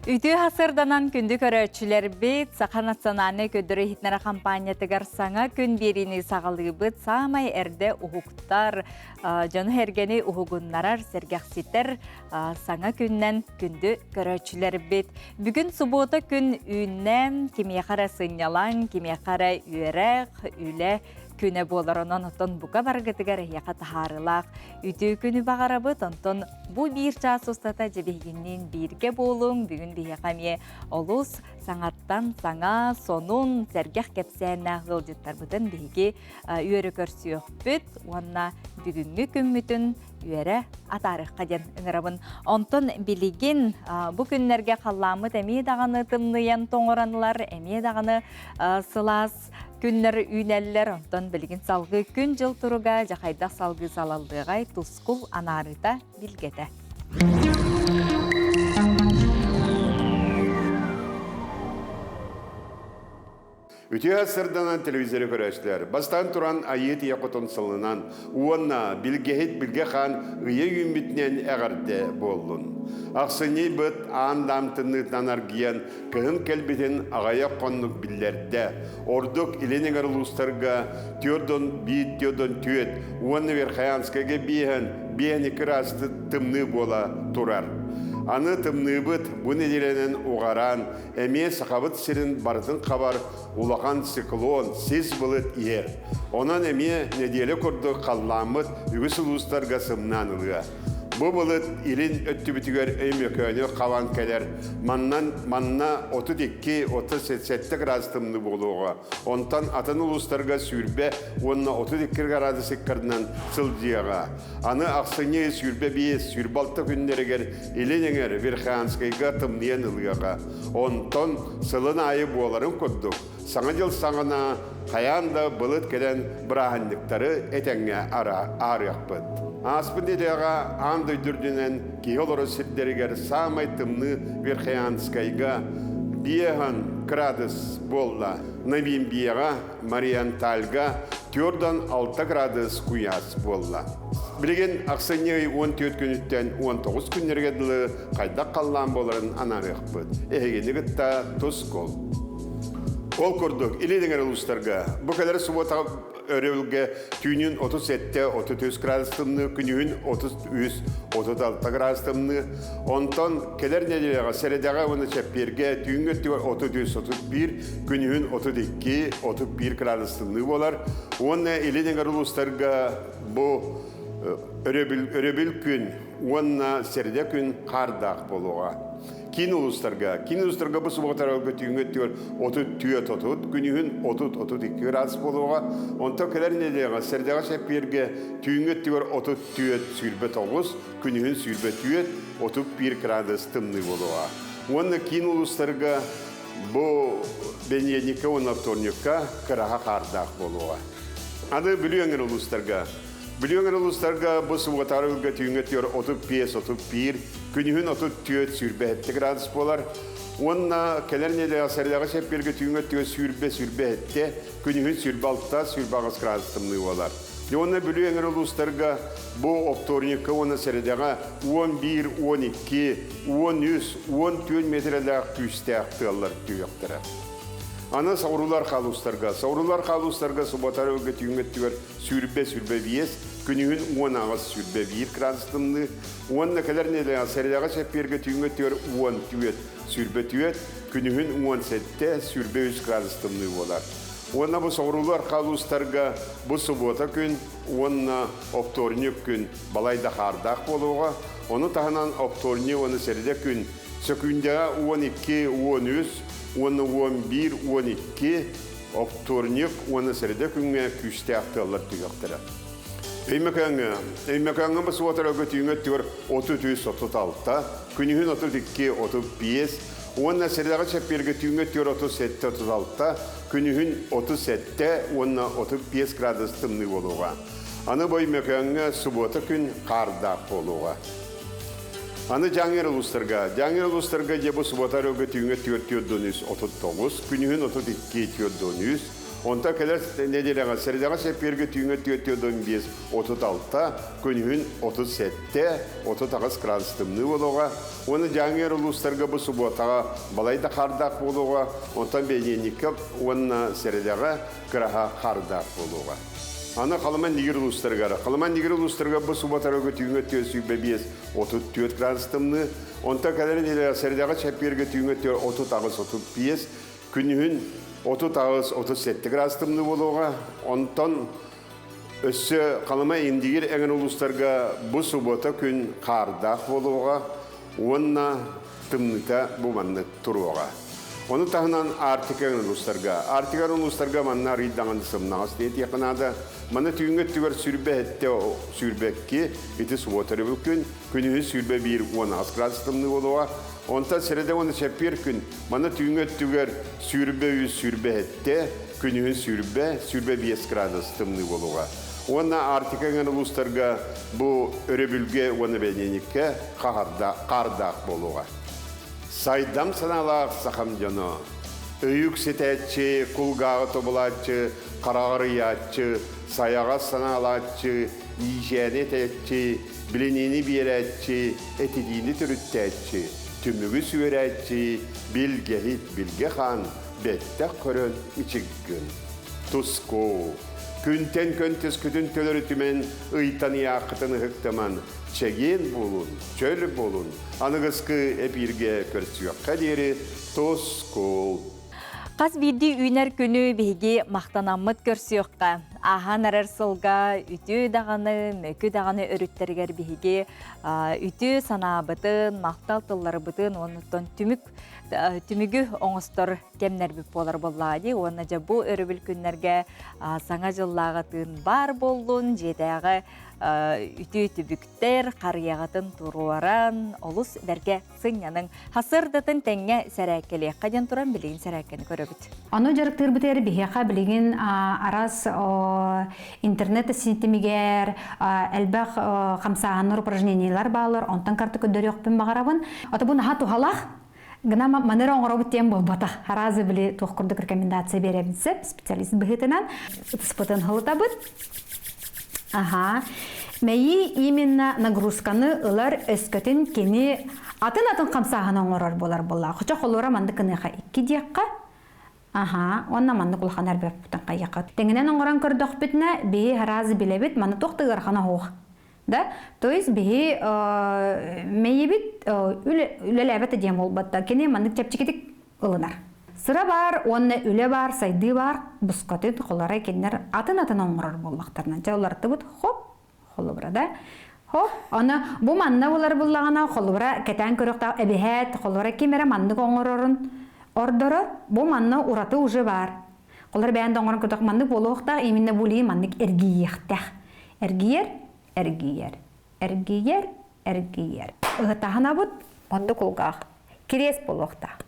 Үтүө сарсыарданан күндү көрөөччүлэрбит, Саха национальнай көрдөрүү иһитиннэрэр хампаанньатыгар саҥа күн биэриини саҕалыыбыт. Саамай эрдэ уһуктар, дьону-сэргэни уһугуннарар, сэргэхситэр саҥа күннэн күндү көрөөччүлэрбит. Бүгүн субуота күн үүннэ, кимиэхэ эрэ сынньалаҥ, кимиэхэ эрэ үөрэх, үлэ күнэ буолар. Онон оттон бука барыгытыгар эһиэхэ таһаарыылаах үтүө күнү баҕарабыт. Онтон бу биир чаас устата дьэбиһигинниин бииргэ буолуҥ. Бүгүн биһиэхэ эмиэ олус саҥаттан саҥа, сонун, сэргэх кэпсээннээх ыалдьыттарбытын биһиги үөрэ көрсүөхпүт уонна бүгүҥҥү күммүтүн үөрэ атаарыахха диэн ыҥырабын. Онтон билигин бу күннэргэ халлааммыт эмиэ даҕаны тымныйан тоҥоранылар, эмиэ даҕаны сылаас күннэр үүнэллэр. Онтон билигин салгыы күн-дьыл туруга дьэ хайдах салгыы салаллыаҕай тускул анаарыыта билгэтэ. Үтүө сырданан телевизоры көрөөччүлэр, бастаан туран Айыы Тийэ Хотун сылынан уонна Билгэһит Билгэ Хаан ыйа үүммүтүнэн эҕэрдэ буоллун. Ахсынньы быт аан даам тымныытынан аргыйан, кыһын кэлбитин аҕыйах хоннук биллэрдэ. Ордук илин эҥэр улуустарга түөрдон биир түөрдон түөрт уонна Верхоянскайга биэһэн биэһэн икки ыраасты тымныы буола турар. Аны тымныыбыт бу нэдиэлэнэн уҕараан, Эмиэ Сахабыт сирин барытын хабар улахан циклон, сис былыт иһэр. Онон эмиэ нэдиэлэ курдук халлааммыт үгүс улуустарга сымнаан ылыа. Бу былыт илин өттүбүтүгэр Өймөкөөнү хабан кэлэр. Маннан манна 32-37 градус тымныы буолуоҕа. Онтон атын улуустарга сүүрбэ уонна 32 градус ыккардынан сылдьыаҕа. Аны ахсынньы 25, 26 күннэригэр Илин эҥэр Верхоянскайга тымныйан ылыаҕа. Онтон сылын аайы буоларын курдук, Саҥа дьыл саҕана хайаан да былыт кэлэн бырааһынньыктары этэҥҥэ аарыахпыт. Ааспыт нэдиэлэҕэ аан дойду үрдүнэн киһи олорор сирдэригэр саамай тымныы Верхоянскайга биэһэн градус буолла. Намибияҕа Мариентальга түөртэн алта градус куйаас буолла. Билигин ахсынньы ый 14 күнүттэн 19 күннэргэ дылы хайдах халлаан буоларын анаарыахпыт. Эһигини кытта тус кол. Ол курдук, илин эҥэр улуустарга бу кэлэр субуотаҕа өрөбүлгэ түүнүн 37-33 градус тымныы, күнүһүн 33-36 градус тымныы. Онтон кэлэр нэдиэлэҕэ сэрэдэҕэ уонна чэппиэргэ түүҥҥү өттүгэр 33-31, күнүһүн 32-31 градус тымныы буолар. Уонна илин эҥэр улуустарга бу өрөбүл, өрөбүл күн уонна сэрэдэ күн хаардаах буолуоҕа. Киин улуустарга, киин улуустарга бу субуотарга түүҥҥү өттүгэр 34-30, күнүһүн 30-32 градус буолуоҕа. Онтон кэлэр нэдиэлэҕэ сэрдэҕэ чэппиэргэ түүҥҥү өттүгэр 34-29, күнүһүн 24-31 градус тымныы буолуоҕа. Уонна киин улуустарга бу бэнидиэнньиккэ уонна вторникка кыраһа хаардаах буолуоҕа. Аны Бүлүү эҥэр улуустарга Бүлүү эҥэр улуустарга бу субуотаары ылга түүҥҥэ өттүгэр 35-31, күнүһүн 34-27 градус буолар. Уонна кэлэр нэдиэлэҕэ сэрэдэҕэ чэппиэргэ түүҥҥэ өттүгэр 20-27, күнүһүн 26-28 градус тымныы буолар. Уонна Бүлүү эҥэр улуустарга бу вторникка уонна сэрэдэҕэ 11, 12, 13, 14 миэтэрэлээх күүстээх тыаллар түһүөхтэрэ. Аны соҕуруулар хаалуустарга. Соҕуруулар хаалуустарга субуотары ылга түүҥҥэ өттүгэр 20-25, күнүһүн 18-21 градус тымныы уонна кэлэр нэдиэлэҕэ сэрэдэҕэ чэппиэргэ түүҥҥэ өттүгэр 14-24, күнүһүн 17-23 градус тымныы буолар. Уонна бу соҕуруулуу арҕаа улуустарга бу субуота күн уонна оптуорунньук күн балай да хаардаах буолуоҕа. Ону таһынан оптуорунньук уонна сэрэдэ күн сөкүүндэҕэ 12-13 уонна 11-12 Оптуорунньук уонна сэрэдэ күҥҥэ күүстээх тыаллар түһүөхтэрэ. Өймөкөөҥҥө Өймөкөөҥҥө бу субуота түүҥҥэ өттүгэр 33-36, күнүһүн 32-35 уонна сэрэдэҕэ чэппиэргэ түүҥҥэ өттүгэр 37-36, күнүһүн 37 уонна 35 градус тымныы буолуоҕа. Аны бу Өймөкөөҥҥө субуота күн хаардаах буолуоҕа. Аны Дьааҥы улуустарга. Дьааҥы улуустарга дьэ бу субуота өрөбүлгэ түүҥҥэ 4 4 39, күнүһүн 32 4 13. Онтон кэлэр нэдиэлэҕэ сэрэдэҕэ сэппиэргэ түүҥҥэ 445 36, күнүһүн 37, 38 градус тымныы буолуоҕа. Уонна Дьааҥы улуустарга бу субуотаҕа балай да хаардаах буолуоҕа, онтон бэнидиэнньиккэ уонна сэрэдэҕэ кыраһа хаардаах буолуоҕа. Аны Халыма-Индигир улуустарыгар. Халыма-Индигир улуустарыгар бу субуотарга түүҥҥэ 425 34 градус тымныы, онтон кэлэр нэдиэлэҕэ сэрэдэҕэ чэппиэргэ түүҥҥэ 38 35, күнүһүн 38-37 градус тымныы буолуоҕа. Онтон өссө Халыма-Индигир эҥин улуустарга бу субуота күн хаардаах буолуоҕа уонна тымныыта бу маннык туруоҕа. Ону таһынан Арктика улуустарга. Арктика улуустарга манна арыый даҕаны сымнаҕас диэтиэххэ наада. Манна түүҥҥү өттүгэр 27 22 ити субуота өрөбүл күн, күнүһүн 21 18 градус тымныы буолуоҕа. Онтон сэрэдэ уонна чэппиэр күн манна түүҥҥү өттүгэр 23 27, күнүһүн 20 25 градус тымныы буолуоҕа. Уонна Арктика эҥэр улуустарга бу өрөбүлгэ уонна бэнидиэнньиккэ хаардаах буолуоҕа. Сайдам санаалаах сахам дьоно, өйүк ситээччи, кулгааҕы тобулааччы, хараҕарыйааччы, сайаҕас санаалааччы, иичээни этээччи, билиниини биэрээччи, этитиини төрүттээччи, түмүгү сүөрээччи, билгэһит, билгэ хаан, бэттэх көрөн ичиггин. Туску! Күнтэн күн түскүтүн төлөрүтүмэн, ыйтан ыйааххытын ыһыктыман, чэгиэн буолун, чөл буолун, аныгыскы эпииргэ көрсүөххэ диэри тускул! Хас биирдии үүнэр күнү биһиги махтанаммыт көрсүөххэ. Ааһан эрэр сылга үтүө даҕаны, мөкү даҕаны өрүттэригэр биһиги үтүө санаабытын, махтал тылларыбытын уонуттан түмүк түмүгү оҥостор кэмнэрбит буолар буоллаҕа дии уонна дьэ бу өрөбүл күннэргэ саҥа дьыллааҕы тыын баар буоллун дьиэтээҕи үтүө түбүктэр харыйаҕытын туруоран олус бэркэ сынньаныҥ хасырдатын тэҥҥэ сэрээккэлиэххэ диэн туран билигин сэрээккэни көрөбүт. Ону дьарыктыырбытыгар биһиэхэ билигин араас интернет ситимигэр элбэх хамсааһыннар упражнениелар бааллар онтон карта көрдөрүөхпүн баҕарабын. Ото бу наһаа туһалаах Гына маны эрэ оҥоробут диэн буолбатах. Аразы били туох курдук рекомендация биэрэбин сөп специалист быһыытынан ытыспытын һылытабыт. Аха. Мэйии именно нагрузканы ылар өскөтүн кини атын-атын хамсааһын оҥорор буолар буоллаах. Хочо холуора маннык гыныаха икки диэххэ. Аха, уонна маннык улахан эрбэппитин хайыахха. Тэҥинэн оҥорон көрдөхпүтүнэ, биһи аразы билэбит, маны туох да ыарахана суох. Да? То есть биһи мэйибит үлэлээбэт диэн буолбатта. Кини маннык чэпчэкитик ылынар. Сыра баар уонна үлэ баар, сайдыы баар, бускатын холоро кинилэр атын-атын оҥорор буоллахтарына. Дьэ уларытыбыт хоп, холобура да. Хоп, оны бу манна булар буллаҕына холобура кэтээн көрүөхтээх эбиһээт, холобура ким эрэ маннык оҥорорун ордорор, бу манна ураты уже баар. Холор бэйэн да оҥорон көрдөх маннык буолуохтаах, именно бу маннык эргийиэхтээх. Эргийэр, эргийэр, эргийэр, эргийэр. Ыһытаһынабыт, оннук кулгаах. Кириэс буолуохтаах.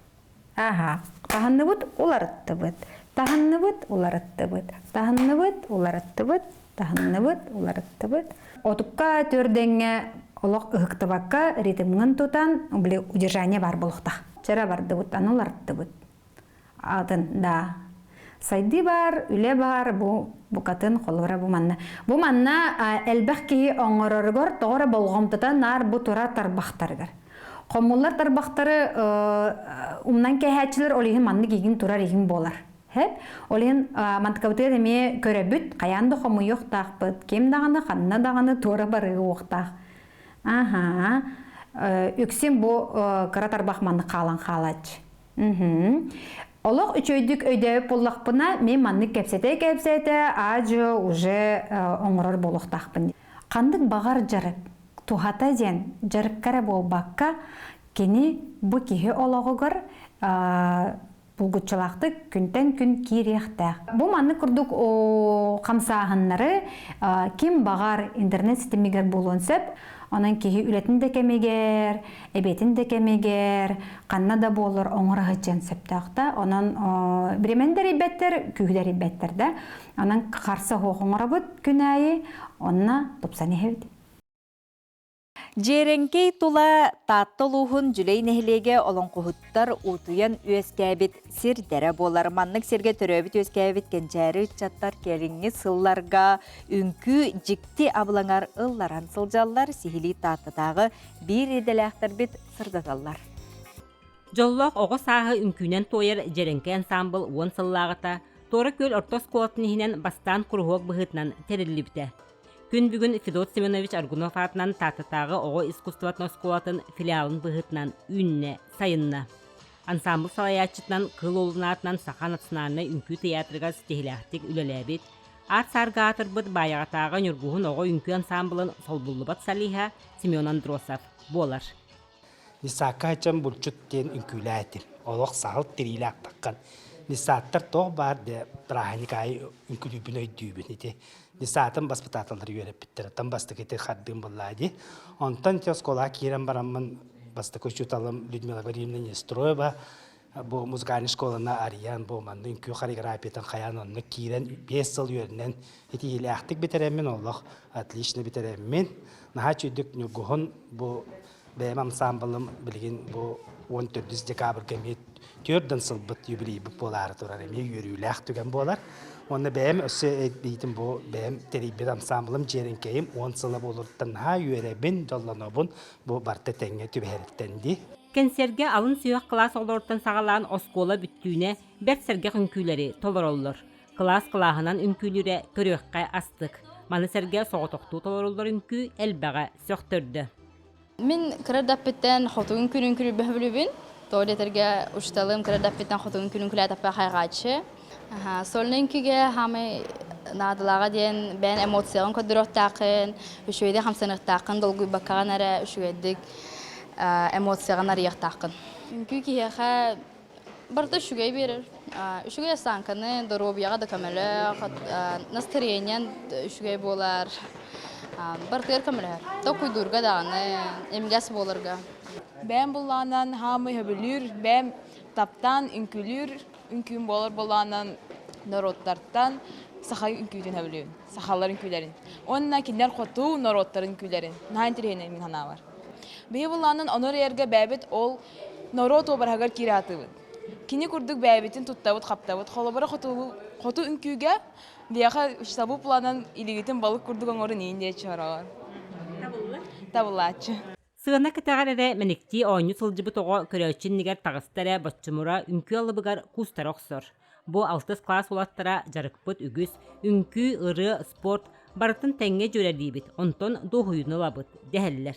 Аха. Таһынныбыт, уларыттыбыт. Таһынныбыт, уларыттыбыт. Таһынныбыт, уларыттыбыт. Таһынныбыт, уларыттыбыт. Отукка төрдэҥҥэ олох ыһыктыбакка ритмҥын тутан, били удержание бар буолуохтаах. Чара бардыбыт, аны уларыттыбыт. Атын, да. Сайдыы баар, үлэ баар, бу букатын холобура бу манна. Бу манна элбэх киһи оҥороругар тоҕо эрэ болҕомтото наар бу тура тарбахтарыгар. Хомуллар тарбахтары умнан кээһээччилэр ол иһин маннык игин турар игин буолар. Хэп. Ол иһин мантыкабытыгар эмиэ көрөбүт, хайаан да хомуйуохтаахпыт, ким даҕаны, ханна даҕаны туора барыахтаах. Аха. Үксүн бу кыра тарбах маннык хаалан хаалааччы. Олох үчүгэйдик өйдөөбүт буоллахпына, мин маннык кэпсэтэ-кэпсэтэ аа-дьуо уже оҥорор буолуохтаахпын. Ханнык баҕар дьарык туһата диэн дьарыкка эрэ буолбакка, кини бу киһи олоҕугар булгуччулаахтык күнтэн күн киириэхтээх. Бу маннык курдук хамсааһыннары ким баҕар интернет ситимигэр буолуон сөп. Онон киһи үлэтин да кэмигэр, эбиэтин да кэмигэр, ханна да буолар оҥоро сылдьыан сөптөөх да. Онон бириэмэни да эрийбэттэр, күүһү да эрийбэттэр да. Онон харса суох оҥоробут күн аайы, онно тупсан иһэбит. Дьиэрэҥкэй тула Таатта улууһун Дьүлэй нэһилиэгэ олоҥхоһуттар утуйан үөскээбит сирдэрэ буолар. Маннык сиргэ төрөөбүт-үөскээбит кэнчээри ыччаттар кэлиҥҥи сылларга үҥкүү дьикти абылаҥар ылларан сылдьаллар, сиһилии Тааттатааҕы биир идэлээхтэрбит сырдаталлар. Дьоллоох оҕо сааһы үҥкүүнэн туойар Дьэрэҥкэй ансаамбыл уон сыллааҕыта Туора Күөл орто оскуолатын иһинэн бастаан куруһуок быһыытынан тэриллибитэ. Күн бүгүн Федот Семенович Аргунов аатынан Тааттатааҕы оҕо искусствотын оскуолатын филиалын быһыытынан үүннэ, сайынна. Ансаамбыл салайааччытынан Кыыл Уолун аатынан Саха национальнай үҥкүү тыйаатырыгар ситиһилээхтик үлэлээбит, аар-саарга аатырбыт Баайаҕатааҕы Ньургуһун оҕо үҥкүү ансаамбылын солбуллубат солиһа Семен Андросов буолар. Нисаакка сылдьан булчут диэн үҥкүүлээтим. Олох саһыл тириилээх таххан. Нисааттар туох баар де праздник аайы үҥкүүлүүбүн өйдүүбүн ити. Нисаатын баспытааталлар үөрэппиттэр. Оттон бастакы ити хардыым буоллаа дии. Онтон ити оскуолаҕа киирэн бараммын бастакы учууталым Людмила Валерьевна Нестроева бу музыкальнай школаны арыйан бу манна үҥкүү хореографиятын хайаан онно киирэн 5 сыл үөрэнэн итиилээхтик бүтэрэммин олох отлично бүтэрэммин наһаа үчүгдүк Ньургуһун бу бэйэм ансаамбылым билигин бу 14 декабрьга эмиэ түөрдэн сылбыт юбилейбыт буолаары турар эмиэ үөрүүлээх түгэн буолар уонна бэйэм өссө эбиитин бу бэйэм тэрийбит ансаамбылым дьиэрэҥкэйим уон сыла буолуруттан наһаа үөрэбин дьоллонобун бу барыта тэҥҥэ түбэһэриттэн дии Кэнсиэргэ алын сүһүөх кылаас оҕолоруттан саҕалаан оскуола бүттүүнэ бэрт сэргэх үҥкүүлэри толороллор. Кылаас кылааһынан үҥкүүлүүрэ көрүөххэ астык. Маны сэргэ соҕотохтуу толоруллар үҥкүү элбэҕэ сөхтөрдө. Мин кыра эрдэхпиттэн хотугун күнүн күлүбүн. Тоҕо диэтэргэ учууталым кыра эрдэхпиттэн хотугун күнүн күлээтэхпэ хайҕааччы. Сольнай үҥкүүгэ хаамай наадалааҕа диэн бэйэн эмоцияҕын көрдөрүөхтээххин, үчүгэйдик хамсаныахтааххын, долгуйбаккаҕын эрэ үчүгэйдик эмоцияҕын арыйыахтааххын. Үҥкүү киһиэхэ барыта үчүгэй биэрэр. Үчүгэй осанканы доруобуйаҕа да көмөлөөх, настроениен үчүгэй буолар, барытыгар көмөлөһөр. Толкуйдуурга даҕаны, имигэс буоларга. Бэйэм буллаанан хаамый сөбүлүүр, бэйэм таптаан үҥкүүлүүр үҥкүүм буолар буоллаанан норуоттартан саха үҥкүүтүн сөбүлүүбүн, сахалар үҥкүүлэрин. Уонна кинилэр хоту норуоттарын үҥкүүлэрин. Наһаа интэриэһинэй мин санаабар. Биһи буллаанан ону эрийэргэ бэйэбит ол норуот уобараһыгар киирэ сатыыбыт. Кини курдук бэйэбитин туттабыт-хаптабыт. Холобура хоту, хоту үҥкүүгэ биһиэхэ штабы планан илигитин балык курдук оҥорун иин диэччи сороҕор. Табыллар? Табыллааччы. Сыана кэтэҕэр эрэ мэниктии оонньуу сылдьыбыт оҕо көрөөччү иннигэр таҕыста эрэ боччумура үҥкүү алыбыгар куустара охсор. Бу алтыс кылаас уолаттара дьарыкпыт үгүс, үҥкүү, ырыа, спорт барытын тэҥҥэ дьүөрэлиибит, онтон дуоһуйууну ылабыт дэһэллэр.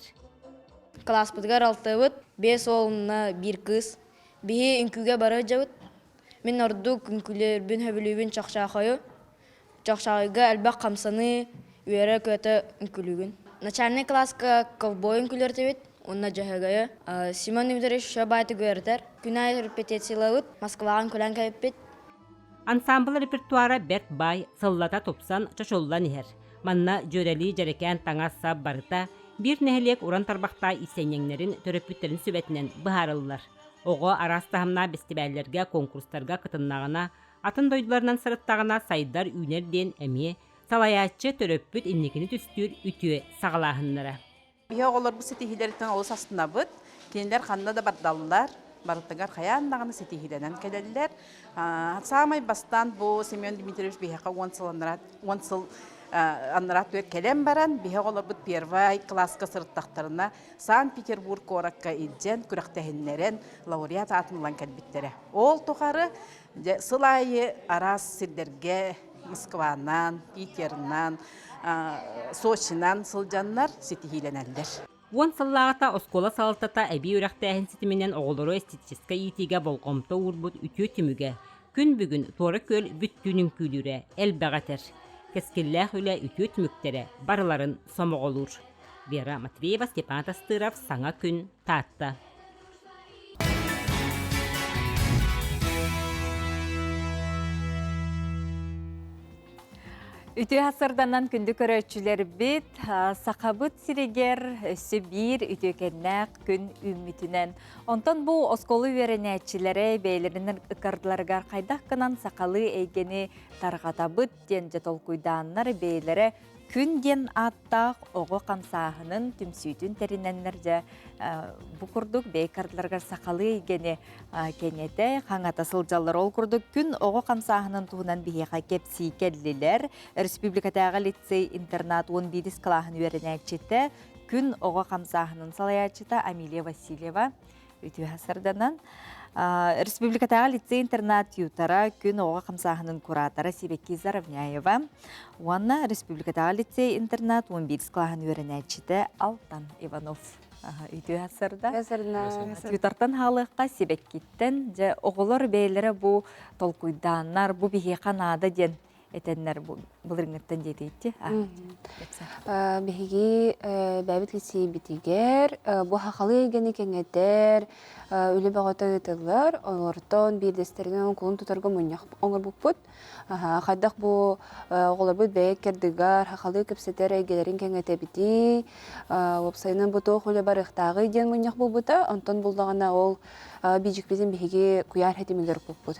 Кылааспытыгар алтабыт, биэс уолунна биир кыыс. Биһи үҥкүүгэ бары сылдьабыт. Мин ордук үҥкүүлүүрбүн сөбүлүүбүн чохчоохойу. Чохчоохойго элбэх хамсаныы, үөрэ-көтө үҥкүүлүүгүн. Начальнай кылааска ковбой үҥкүүлэртибит уонна дьөһөгөйү. Семен Дмитриевич еще баайтык үөрэтэр. Күн аайы репетициялабыт, Москваҕа үҥкүүлээн кэлбиппит. Ансаамбыл репертуара бэрт баай, сыллата тупсан, чочуллан иһэр. Манна дьүөрэлии дьэрэкээн таҥас-сап барыта биир нэһилиэк уран тарбахтаах иистэнньэҥнэрин төрөппүттэрин сүбэтинэн быһаарыллар. Оҕо араас таһымнаах бэстибээллэргэ, куонкурустарга кытыннаҕына, атын дойдуларынан сырыттаҕына сайдар, үүнэр диэн эмиэ салайааччы төрөппүт инникини түстүүр үтүө саҕалааһыннара. Биһи оҕолорбут ситиһиилэриттэн олус астынабыт. Кинилэр ханна да бардаллар, барытыгар хайаан даҕаны ситиһиилэнэн кэлэллэр. Саамай бастаан бу Семен Дмитриевич биһиэхэ уон сыл уон сыл анараа түөр кэлэн баран, биһи оҕолорбут первай кылааска сырыттахтарына Санкт-Петербург куоракка илдьэн күрэхтэһиннэрэн лауреат аатын ылан кэлбиттэрэ. Ол тухары дьэ, сыл аайы араас сирдэргэ Москванан, Питерынан, Сочинан сылдьаннар ситиһиилэнэллэр. Уон сыллааҕыта оскуола салалтата эбии үөрэхтээһин ситиминэн оҕолору эстетическэй иитиигэ болҕомто уурбут үтүө түмүгэ күн бүгүн Туора Күөл бүттүүн үҥкүүлүүрэ элбэҕи этэр. Кэскиллээх үлэ үтүө түмүктэрэ барыларын сомоҕолуур. Вера Матвеева, Степан Тастыров, Саҥа күн, Таатта. Үтүө сарданан күндү көрөөччүлэрбит, Сахабыт сиригэр өссө биир үтүөкэннээх күн үүммүтүнэн. Онтон бу оскуола үөрэнээччилэрэ бэйэлэрин ыккардыларыгар хайдах гынан сахалыы эйгэни тарҕатабыт диэн дьэ толкуйдааннар бэйэлэрэ. Күн диэн ааттаах оҕо хамсааһынын түмсүүтүн тэринэннэр дьэ бу курдук бэйкардыларыгар сахалыы эйгэни кэҥэтэ, хаҥата сылдьаллар. Ол курдук күн оҕо хамсааһынын туһунан биһиэхэ кэпсии кэллилэр. Республикатааҕы лицей-интернат 11 кылааһын үөрэнээччитэ, күн оҕо хамсааһынын салайааччыта Амилия Васильева үтүө сарданан Республикатааҕы лицей-интернат тьютора, күн оҕо хамсааһынын куратора Сибэкки Заровняева уонна Республикатааҕы лицей-интернат 11 кылааһын үөрэнээччитэ Алтан Иванов. Үтүө сарда. Тьютортан хаалыахха Сибэккиттэн дьэ оҕолор бэйэлэрэ бу толкуйдааннар, бу биһиэхэ наада диэн этэннэр былырыҥҥыттан диэтийти. Биһиги бэйэбит лицейбитигэр бу хахалы эйгэни кэҥэтэр үлэ бөҕөтө ыытыллар. Олортон биирдэстэринэн кулун тутарга мунньах оҥорбуппут. Хайдах бу оҕолорбут бэйэ кэрдыгар хахалыы кэпсэтэр эйгэлэрин кэҥэтэбитий, уопсайынан бу туох үлэ барыахтааҕый диэн мунньах буолбута. Онтон буллаҕына ол биидьикпитин биһиги куйаар хэтимигэр укпуппут.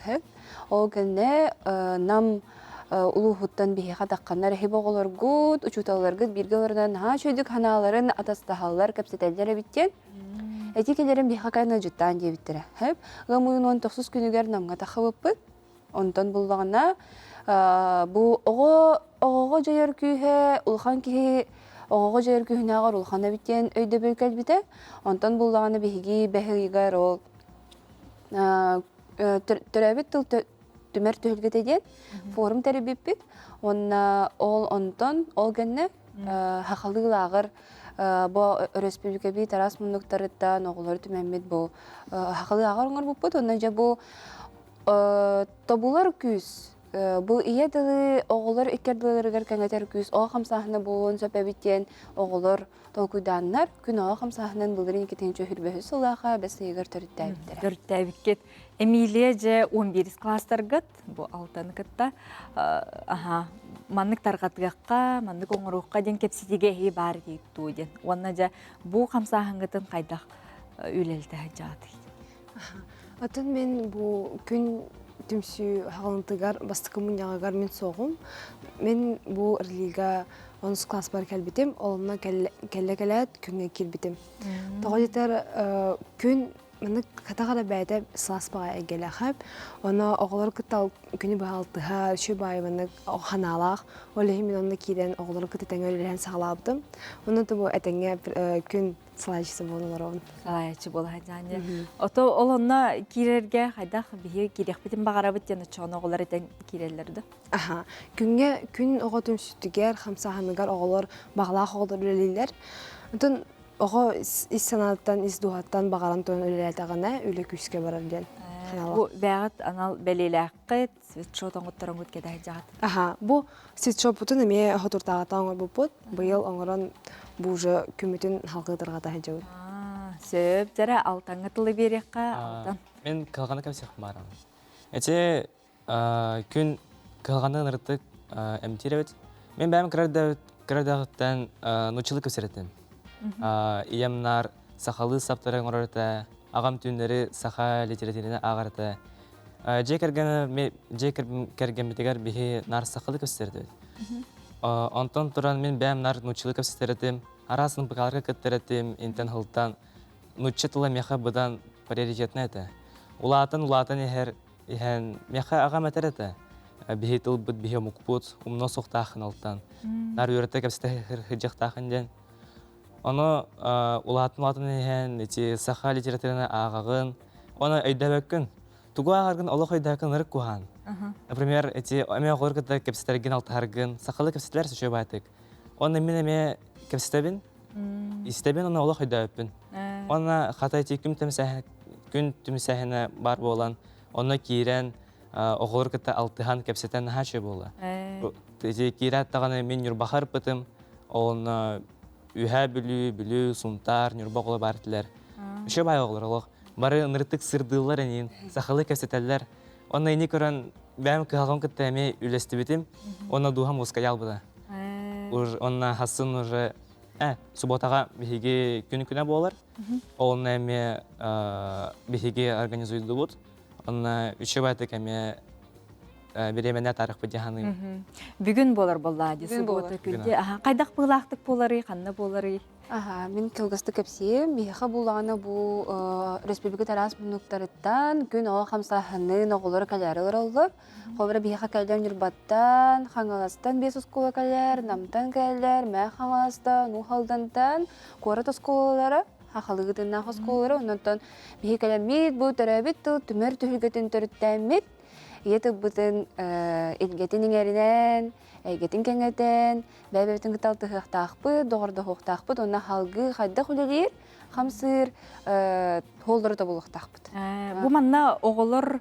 Ол кэннэ Нам улууһуттан биһиэхэ тахханнар эһиги оҕолоргут, учууталларгыт бииргэ олорунан наһаа үчүгэйдик санааларын атастаһаллар, кэпсэтэллэр эбит диэн. Эти кэлэрин биһиэхэ кэлэн ыалдьыттаан диэбиттэрэ. Сөп. Ыам ыйын 19 күнүгэр Намҥа таххыбыппыт. Онтон буллаҕына бу оҕо оҕоҕо дьайар күүһэ улахан киһи оҕоҕо дьайар күүһүнээҕэр улахан эбит диэн өйдөбүл кэлбитэ. Онтон буллаҕына биһиги бэһ ыйыгар ол төрөөбүт тыл түмэр түһүлгэтэ диэн форум тэрийбиппит. Уонна ол онтон ол гэннэ хахалыы лааҕыр бу өрөспүүбүлүкэбит араас муннуктарыттан оҕолору түмэммит бу хахалыы лааҕыр оҥорбуппут. Уонна дьэ бу тобулар күүс бу ийэ тылы оҕолор икки ардыларыгар кэҥэтэр күүс оҕо хамсааһына буолуон сөп эбит диэн оҕолор толкуйдааннар күн оҕо хамсааһынын былырыын 2023 сыллаахха бэс ыйыгар төрүттээбиттэрэ. Төрүттээбиккит. Эмилия дьэ 11 класстаргыт бу алтаны кытта аха маннык тарҕатыахха, маннык оҥоруохха диэн кэпсэтиигэ эһиги баар дуу диэн. Уонна дьэ бу хамсааһыҥҥытын хайдах үлэлэтэ сылдьаҕытый? Атын мин бу күн түмсүү хаҕылынтыгар бастакы мунньаҕыгар мин суоҕум. Мин бу релига онус класспар кэлбитим, олунна кэллэ кэлээт күҥҥэ киирбитим. Тоҕо диэтэр күн маннык хатах эрэ бэйэтэ сылаас баҕайы эйгэлээхэ. Ону оҕолору кытта күнү быһа алтыһа, үчүгэй баҕайы маннык ханаалаах. Ол иһин мин онно киирэн оҕолору кытта тэҥҥэ үлэлэһэн саҕалаабытым. Онно бу этэҥҥэ күн салайааччысы буолан олоробун. Салайааччы буола сылдьаан Ото ол онно киирэргэ хайдах биһиги киириэхпитин баҕарабыт диэн оччоҕуна оҕолор этэн киирэллэр да? Аха. Күҥҥэ күн оҕо түмсүүтүгэр, хамсааһыныгар оҕолор баҕалаах оҕолор үлэлииллэр. Онтон оҕо ис санааттан, ис дууһаттан баҕаран туран үлэлээтэҕинэ үлэ күүскэ барар диэн санаалаах. Бу бэйэҕит анал бэлиэлээххит, свитшот оҥоттороҥҥут кэтэһэ дьаҕыт. Аха. Бу свитшоппутун эмиэ хотуртааҕыта оҥорбуппут. Быйыл оҥорон бу уже күммүтүн халгыы тарҕата сылдьабыт. Сөп, дьэрэ алтаҥҥа тылы биэриэххэ, алтан. Мен кылганы кэпсиэхпин баарым. Эти күн кыһалҕаны ынырытык эмтиир эбит. Мен бэйэм кыра эрдэҕиттэн нууччалыы кэпсэтэр Ийэм наар сахалыы саптары оҥорор этэ, аҕам түүннэри саха литератураны ааҕар этэ. Дьиэ кэргэнэ дьиэ кэргэммитигэр биһи наар сахалыы кэпсэтэр этибит. Онтон туран мин бэйэм наар нууччалыы кэпсэтэр этим, араас НПК-ларга кыттар этим, интэн сылтан нуучча тыла миэхэ быдан приоритетнай этэ. Улаатан улаатан иһэр иһэн миэхэ аҕам этэр этэ биһи тылбыт биһи омукпут умна суохтааххын алтан наар үөрэтэ кэпсэтэ сылдьыахтааххын диэн ону улаатан улаатан иһэн ити саха литератураны ааҕаҕын оны өйдөөбөккүн тугу ааҕаргын олох өйдөөбөккүн ынырык куһаан например эти эмиэ оҕолор кытта кэпсэтэргин алтыһаргын сахалыы кэпсэтэлэр үчүгэй баайтык Онно мин эмиэ кэпсэтэбин, истэбин уонна олох өйдөөбүппүн. Уонна хата ити күн күн түмсээһинэ баар буолан, онно киирэн оҕолору кытта алтыһан кэпсэтэн наһаа үчүгэй буолла. Ити киирээт даҕаны мин Ньурбаха ырпытым, онно Үһээ Бүлүү, Бүлүү, Сунтаар, Ньурба оҕолоро баар этилэр. Үчүгэй баай оҕолор олох. Бары ынырытык сырдыыллар эниин, сахалыы кэпсэтэллэр. Онно ини көрөн бэйэм кыһалҕам кытта эмиэ үлэстибитим. Уонна дууһам ускайаалбыта. Уонна хассын уже субботаҕа биһиги күн күнэ буолар. Онно эмиэ биһиги организуйдубут. Онно үчүгэй баайтык эмиэ. бириэмэни атаарыахпыт дии саныыбын. Бүгүн буолар буоллаа дии Бүгүн буолар. субуота күн. Аха, хайдах быылаахтык буоларый, ханна буоларый? Аха, мин кылгастык кэпсиэм. Биһиэхэ буллаҕына бу республика араас муннуктарыттан күн оҕо хамсааһынын оҕолоро кэлээри олороллор. Холобура биһиэхэ кэлэр Ньурбаттан, Хаҥаластан биэс оскуола кэлэр, Намтан кэлэр, Мээх Хаҥаластан, Уу Алдантан, куорат оскуолалара, Хахалыгытыннаах оскуолалара. Оннонтон биһи кэлэммит бу төрөөбүт тыл түмэр түһүлгэтин төрүттээммит, ийэ тылбытын илгэтин иҥэринэн, эйгэтин кэҥэтэн, бэйэ-бэйэбитин кытта алтыһыахтаахпыт, доҕордоһуохтаахпыт уонна салгыы хайдах үлэлиир, хамсыыр суоллары тобулуохтаахпыт. Бу манна оҕолор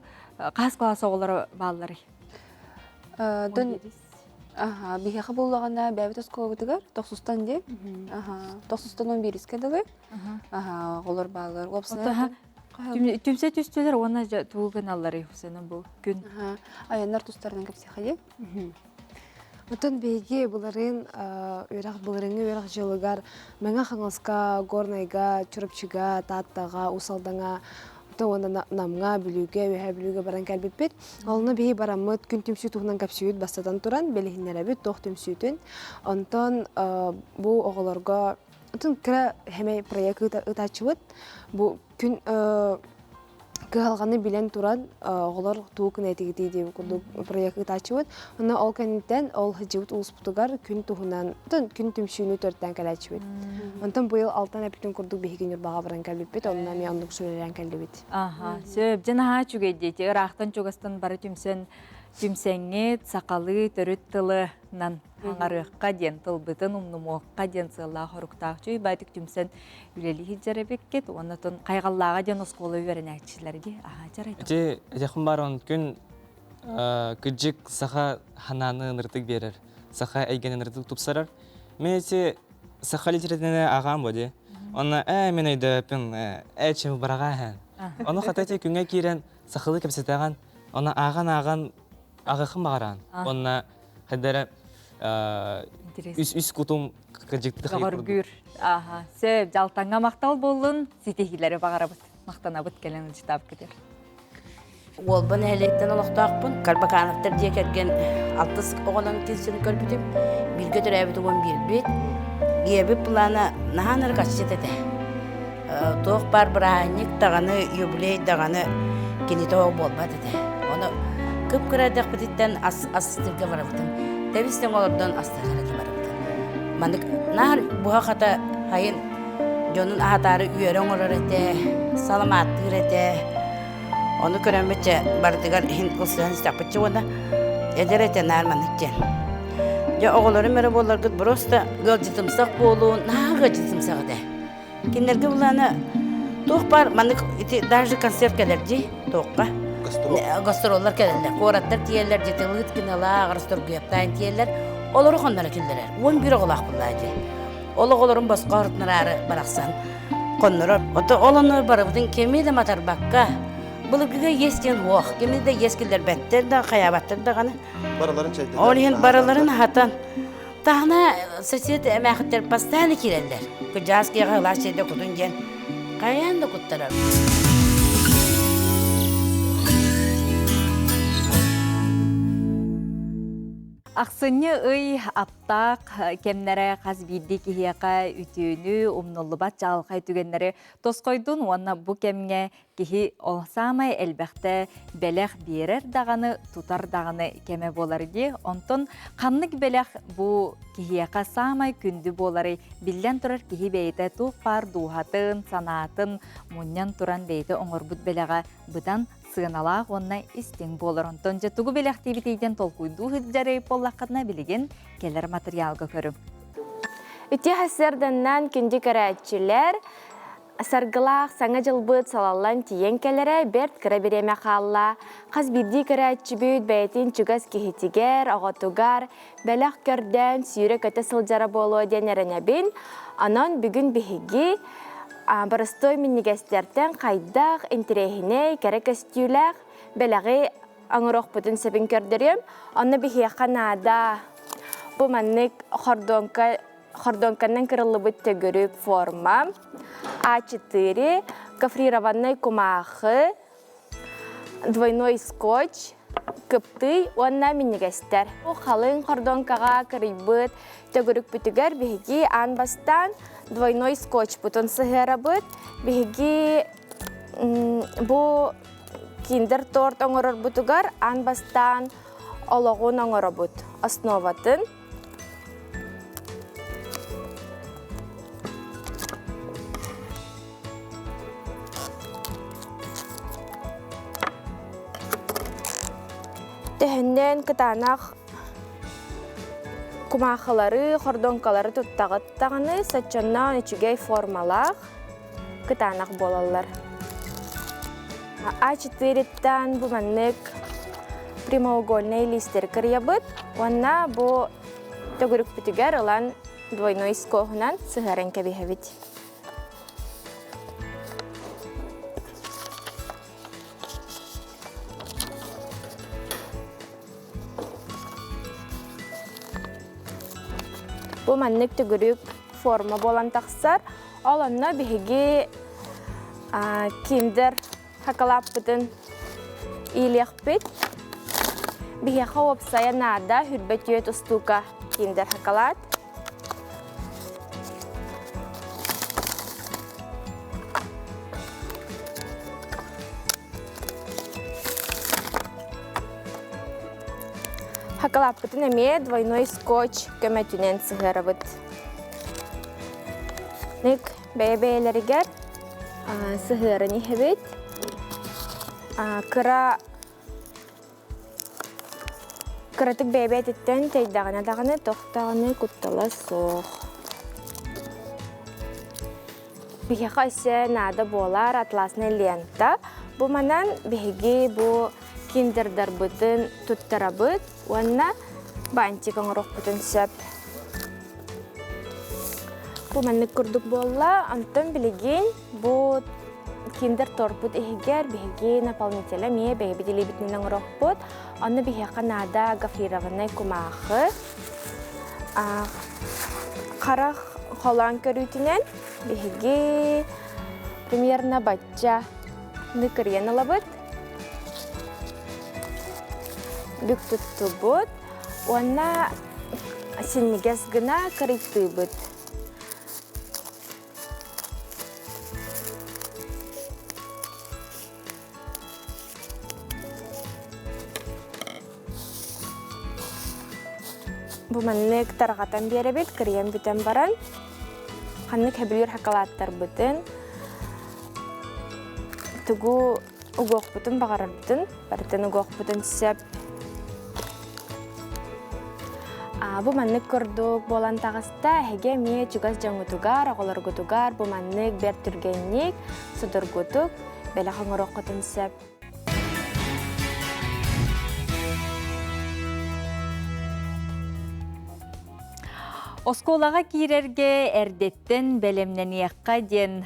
хас класс оҕолоро баалларый? Аха, биһиэхэ буоллаҕына бэйэбит оскуолабытыгар тохсустан диэн. Аха, тохсустан он биирискэ дылы. Аха, оҕолор бааллар. Уопсайынан Түмсэ түстүлэр уонна тугу гыналларый сена бу күн? Айаннар тустарынан кэпсиэхэ диэн. Оттон биһиги былырыын үөрэх былырыыҥҥы үөрэх дьылыгар Мэҥэ Хаҥаласка, Горнайга, Чурапчыга, Тааттаҕа, Уус Алдаҥа уонна Намҥа, Бүлүүгэ, Үөһээ Бүлүүгэ баран кэлбиппит. Онно биһи бараммыт күн түмсүү туһунан кэпсүүбүт бастатан туран билиһиннэрэбит туох түмсүүтүн. Онтон бу оҕолорго отун кыра хэмэй проект ыытааччыбыт. Бу күн кыһалҕаны билэн туран оҕолор тугу гына этигитий диэн курдук проект ыытааччыбыт. Онно ол кэнниттэн ол сылдьыбыт улууспутугар күн туһунан күн түмсүүнү төрүттээн кэлээччибит. Онтон быйыл алтан эппитин курдук биһиги Ньурбаҕа баран кэлбиппит, онно эмиэ оннук сүрэлээн кэллибит. Аха, сөп. Дьэ наһаа үчүгэй диэти. Ыраахтан чугастан бары түмсэн түмсэҥҥит, сахалыы төрүт тылынан хаҥарыахха диэн, тылбытын умнумуохха диэн сыаллаах хоруктаах чүй баайтык түмсэн үлэлии сылдьар эбиккит. Уонна тон хайҕаллааҕа диэн оскуола үөрэнээччилэр дии. Аха, чарай. Ити этиэхпин баар он күн кырдьык саха ханааны ынырытык биэрэр, саха эйгэни ынырытык тупсарар. Мен ити саха литератураны аҕаам бу дии. Онно ээ мен өйдөөппүн, ээ чым быраҕаа һэн. Ону хата ити күҥҥэ киирэн сахалыы кэпсэтэҕин, оны ааҕан-ааҕан аҕыхым баҕараан. Онно хайдара үс үс кутум кырдьыктык Көҕөргүүр. Аха, сөп, дьалтаҥҥа махтал буоллун, ситиһиилэри баҕарабыт. Махтанабыт кэлэн ычытаапкытыр. Уолба нэһилиэктэн олохтоохпун. Карбакановтар дьиэ кэргэн алтыс оҕонон килсин көрбүтүм. Бииргэ төрөөбүт уон биирбит. Ийэбит плана наһаа наркасчыт этэ. Туох баар бырааһынньык даҕаны, юбилей даҕаны кинитэ ол буолбат этэ. Ону кып-кыра эрдэхпититтэн ас астыырга барабытым. Тэбис-тэҥ олордон астыырга этэ барабытым. Маннык наар буһа-хата хайын дьонун аһатаары үөрэ оҥорор этэ, саламааттыыр этэ. Ону көрөммүт чэ барытыгар иһин ылсыһан истэхпитчэ уонна эдэр этэ наар маннык диэн. Дьэ оҕолорум эрэ буолларгыт просто ыалдьытымсах буолуун, наһаа ыалдьытымсах этэ. Кинилэргэ былаана туох баар маннык ити даже концерт кэлэр дии туохха гастроллар кэлэллэр куораттар тиийэллэр дьитылыыт киналаах Расторгуевтаан тиийэллэр олору хонноро киллэрэр 11 оҕолоох буллаа дии ол оҕолорун босхо орутунараары барахсан хоннорор ото ол ону барыбытын кими да матарбакка былыргыга иэс диэн суох кими да иэс киллэрбэттэр да хайаабаттар даҕаны барыларын чэйдэтэн ол иһин барыларын аһатан Таһына сосед эмээхиттэр постоянно киирэллэр. Кыдьаас киэҕэ ылаас чэйдэ кутун диэн хайаан да куттарар. Ахсынньы ый аптаах кэмнэрэ хас биирдии киһиэхэ үтүөнү, умнуллубат чаҕылхай түгэннэри тосхойдун уонна бу кэмҥэ Киһи ол саамай элбэхтэ бэлэх биэрэр даҕаны, тутар даҕаны кэмэ буолар дии. Онтон ханнык бэлэх бу киһиэхэ саамай күндү буоларый? Биллэн турар киһи бэйэтэ туох баар дууһатын, санаатын мунньан туран бэйэтэ оҥорбут бэлэҕэ быдан сыаналаах уонна истиҥ буолар. Онтон дьэ тугу бэлэхтиибитий диэн толкуйдуу сылдьарый буоллаххытына билигин кэлэр матырыйаалга көрүҥ. Ити сарсыарданнан күндү көрөөччүлэр, Саргылаах Саҥа дьылбыт салаллан тиийэн кэлэрэ бэрт кыра бириэмэ хаалла. Хас биирдии көрөөччүбүт бэйэтин чугас киһитигэр, оҕотугар бэлэх көрдөөн сүүрэ-көтө сылдьара буолуо диэн эрэнэбин. Онон бүгүн биһиги боростуой минньигэстэртэн хайдах интэриэһинэй, кэрэ көстүүлээх бэлэҕи оҥоруохпутун сөбүн көрдөрүөм. Онно биһиэхэ наада бу маннык хордуоҥка хордуоҥканан кырыллыбыт төгүрүк форма, А4, гофрированный кумаахы, двойной скотч. кыптый уонна минньигэстэр. Бу халыҥ хордоҥкаҕа кырыйбыт төгүрүкпүтүгэр биһиги аан бастаан двойной скотчпутун сыһыарабыт. Биһиги бу киндер торт оҥорорбутугар аан бастаан олоҕун оҥоробут, основатын. Төһөннөн кытаанах кумаахылары, хордоҥкалары туттаҕыт даҕаны соччонноон үчүгэй формалаах, кытаанах буолаллар. А4-тан бу маннык прямоугольнай лиистэри кырыйабыт уонна бу төгүрүкпүтүгэр ылан двойной скоһунан сыһыаран кэбиһэбит. Бу маннык төгүрүк форма буолан тахсар. Ол онно биһиги киндер хакалааппытын иилиэхпит. Биһиэхэ уопсайа наада хүрбэ түөт устуука киндер хакалаат. Хакалааппытын эмиэ двойной скотч көмөтүнэн сыһыарабыт. Ник бэйэ-бэйэлэригэр сыһыаран иһэбит. Кыра кыратык бэйэ-бэйэтиттэн тэйдэҕинэ даҕаны тохтоҕуна куттала суох. Биһиэхэ өссө наада буолар атласная лента. Бу манан биһиги бу киндердарбытын туттарабыт уонна бантик оҥоруохпутун сөп. Бу маннык курдук буолла. Онтон билигин бу киндер торпут иһигэр биһиги наполнителя эмиэ бэйэбит илиибитинэн оҥоруохпут. Онно биһиэхэ наада гофрированнай кумаахы, харах холоон көрүүтүнэн биһиги примерно бачча ныкырыйан ылабыт. Бүк туттубут уонна синньигэс гына кырыйтыыбыт. Бу маннык тарҕатан биэрэбит, кырыйан бүтэн баран ханнык хэбилиир хакалааттарбытын тугу угуохпутун баҕарарбытын барытын угуохпутун сөп. Бу маннык курдук буолан таҕыста, эһиги эмиэ чугас дьоҥҥутугар, оҕолоргутугар бу маннык бэрт түргэнник, судургутук бэлэх оҥоруоххутун сөп. Оскуолаҕа киирэргэ эрдэттэн бэлэмнэниэххэ диэн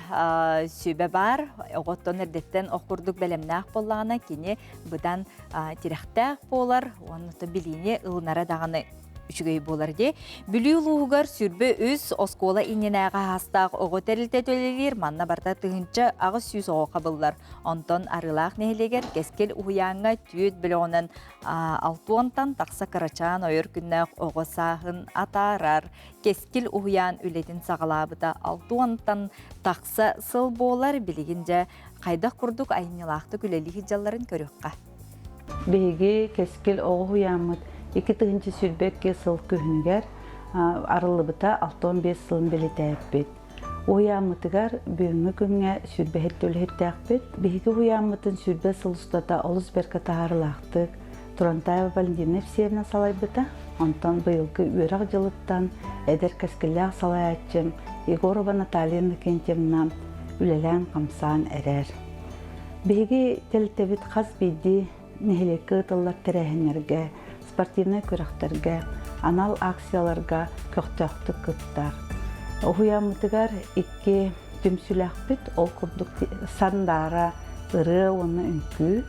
сүбэ баар. Оҕоттон эрдэттэн ох курдук бэлэмнээх буоллаҕына, кини быдан тирэхтээх буолар уонна билиини ылынара даҕаны үчүгэй буолар дии. Бүлүү улууһугар 23 оскуола иннинээҕи аһаастаах оҕо тэрилтэ төлөлүүр, манна барыта 1800 оҕо хабыллар. Онтон Арыылаах нэһилиэгэр Кэскил уһуйааҥҥа түөрт бөлөҕүнэн алтуонтан тахса кырачаан ойор күннээх оҕо сааһын атаарар. Кэскил уһуйаан үлэтин саҕалаабыта алтуонтан тахса сыл буолар. Билигин дьэ хайдах курдук айымньылаахтык үлэлии сылдьалларын көрүөххэ. Биһиги Кэскил оҕо уһуйааммыт 2022 сыл күһүнүгэр арыллыбыта 65 сылын бэлиэтээппит. Уһуйааммытыгар бүгүҥҥү күҥҥэ сүүрбэһит үлэһиттээхпит. Биһиги уһуйааммытын сүүрбэ сыл устата олус бэркэ таһаарыылаахтык Турантаева Валентина Евсеевна салайбыта. Онтон быйылгы үөрэх дьылыттан эдэр кэскиллээх салайааччым Егорова Наталья Иннокентьевна үлэлээн-хамсаан эрэр. Биһиги тэрилтэбит хас биирдии нэһилиэккэ ыытыллар тэрээһиннэргэ, спортивнай күрэхтэргэ, анал акцияларга көхтөөхтүк кыттар. Уһуйааммытыгар икки түмсүүлээхпит, ол курдук Сандаара ырыа уонна үҥкүү